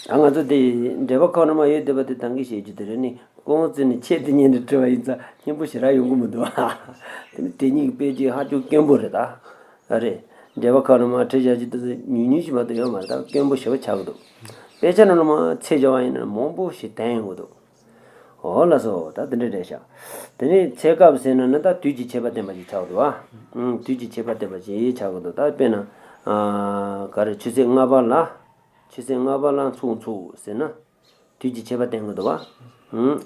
ཨ་ང་ཚོ་དེ་འགྲེལ་པ་ཁག་ནང་མར་ཡོད་བསྡད་པ་དེ་ད་གིན་བཤད་རྒྱུ་དེ་རེད། ནི་ཁོང་ཚོས་ནི་ཆེད་དུ་གཉེར་ནས་བྲིས་པ་ཡིན་ཙང་སྙན་པོ་ཞེ་དྲག་ཡོང་གི་མི་འདུག་དེ་ནི་དེ་གཉིས་ཀྱི་དཔེ་ཆ་ཧ་ཅང་དཀོན་པོ་རེད་ད། ཨ་རེད། འགྲེལ་པ་ཁག་ནང་མར་བྲིས་བཞག་རྒྱུ་དེ་ཚོ་ཉུང་ཉུང་ཞིག་མ་གཏོགས་ཡོད་མ་རེད། ད་དཀོན་པོ་ཞེ་པོ་ཆགས་ཀྱི་འདུག་དཔེ་ཆ་ནང་ལ་མར་འཚོལ་བྱས་པ་ཡིན་ན་མང་པོ་ཞིག་ཐོན་ཡོང་གི་འདུག་འོ་ལགས་སོ། ད་དེ་འདྲ་རེད་ཤག་དེ་ནས་ཚེ་སྐབས་ཟེར་ན་ནི་ད་དུས་ཀྱི་ཁྱད་པར་བསྟན་པ་ཞིག་ཆགས་འདུག་ཨ། ཨང་། དུས་ཀྱི་ཁྱད་པར་བསྟན་པ་ཞིག་ཆགས་འདུག་ད་དཔེར་ན། ཨ། ག་རེ་ཆུ་ཚོད་ལྔ་པ་ལ། ཆུ་ཚོད་ལྔ་པ་ལ་ཚོགས་འཚོགས་ཟེར་ན། དུས་ཀྱི་ཁྱད་པར་བསྟན་གྱི་འདུག་བ། ཨང་།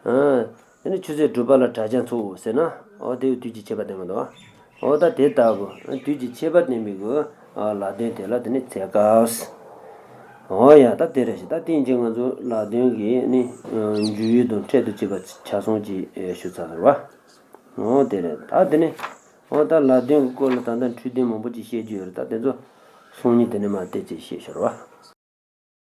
ཨ། དེ་ནས་ཆུ་ཚོད་དྲུག་པ་ལ་དྲ་རྒྱ་འཚོགས་ཟེར་ན། འོ་དེ་དུས་ཀྱི་ཁྱད་པར་བསྟན་གྱི་འདུག་བ། འོ་ད་དེ་ལྟ་བུ་དུས་ཀྱི་ཁྱད་པར་བསྟན་པའི་གི་ལ་དོན་དེ་ལ་དེ་ནི་ཚེ་སྐབས། འོ་ཡ་ད་དེ་རེད་ཤག་ད་དེ་ཡིན་ཙང་ང་ཚོ་ལ་དོན་གྱི་ནི་འཇུག་ཡུལ་དང་ཕྲད་དུ་བྱེད་པ་ཆ་ཚང་ཅིག་ཞུ་ཚར་ཟེར་བ། འོ་དེ་རེད། ད་དེ་ནི་འོ་ད་ལ་དོན་གྱི་སྐོར་ལ་ད་ལྟ་འཕྲོས་དོན་མང་པོ་ཅིག་བཤད་རྒྱུ་ཡོད་རེད། ད་དེ་ཚོ་སང་ཉིན་དེ་ནས་མར་ཏོག་ཙམ་བཤད་ཤོར་བ།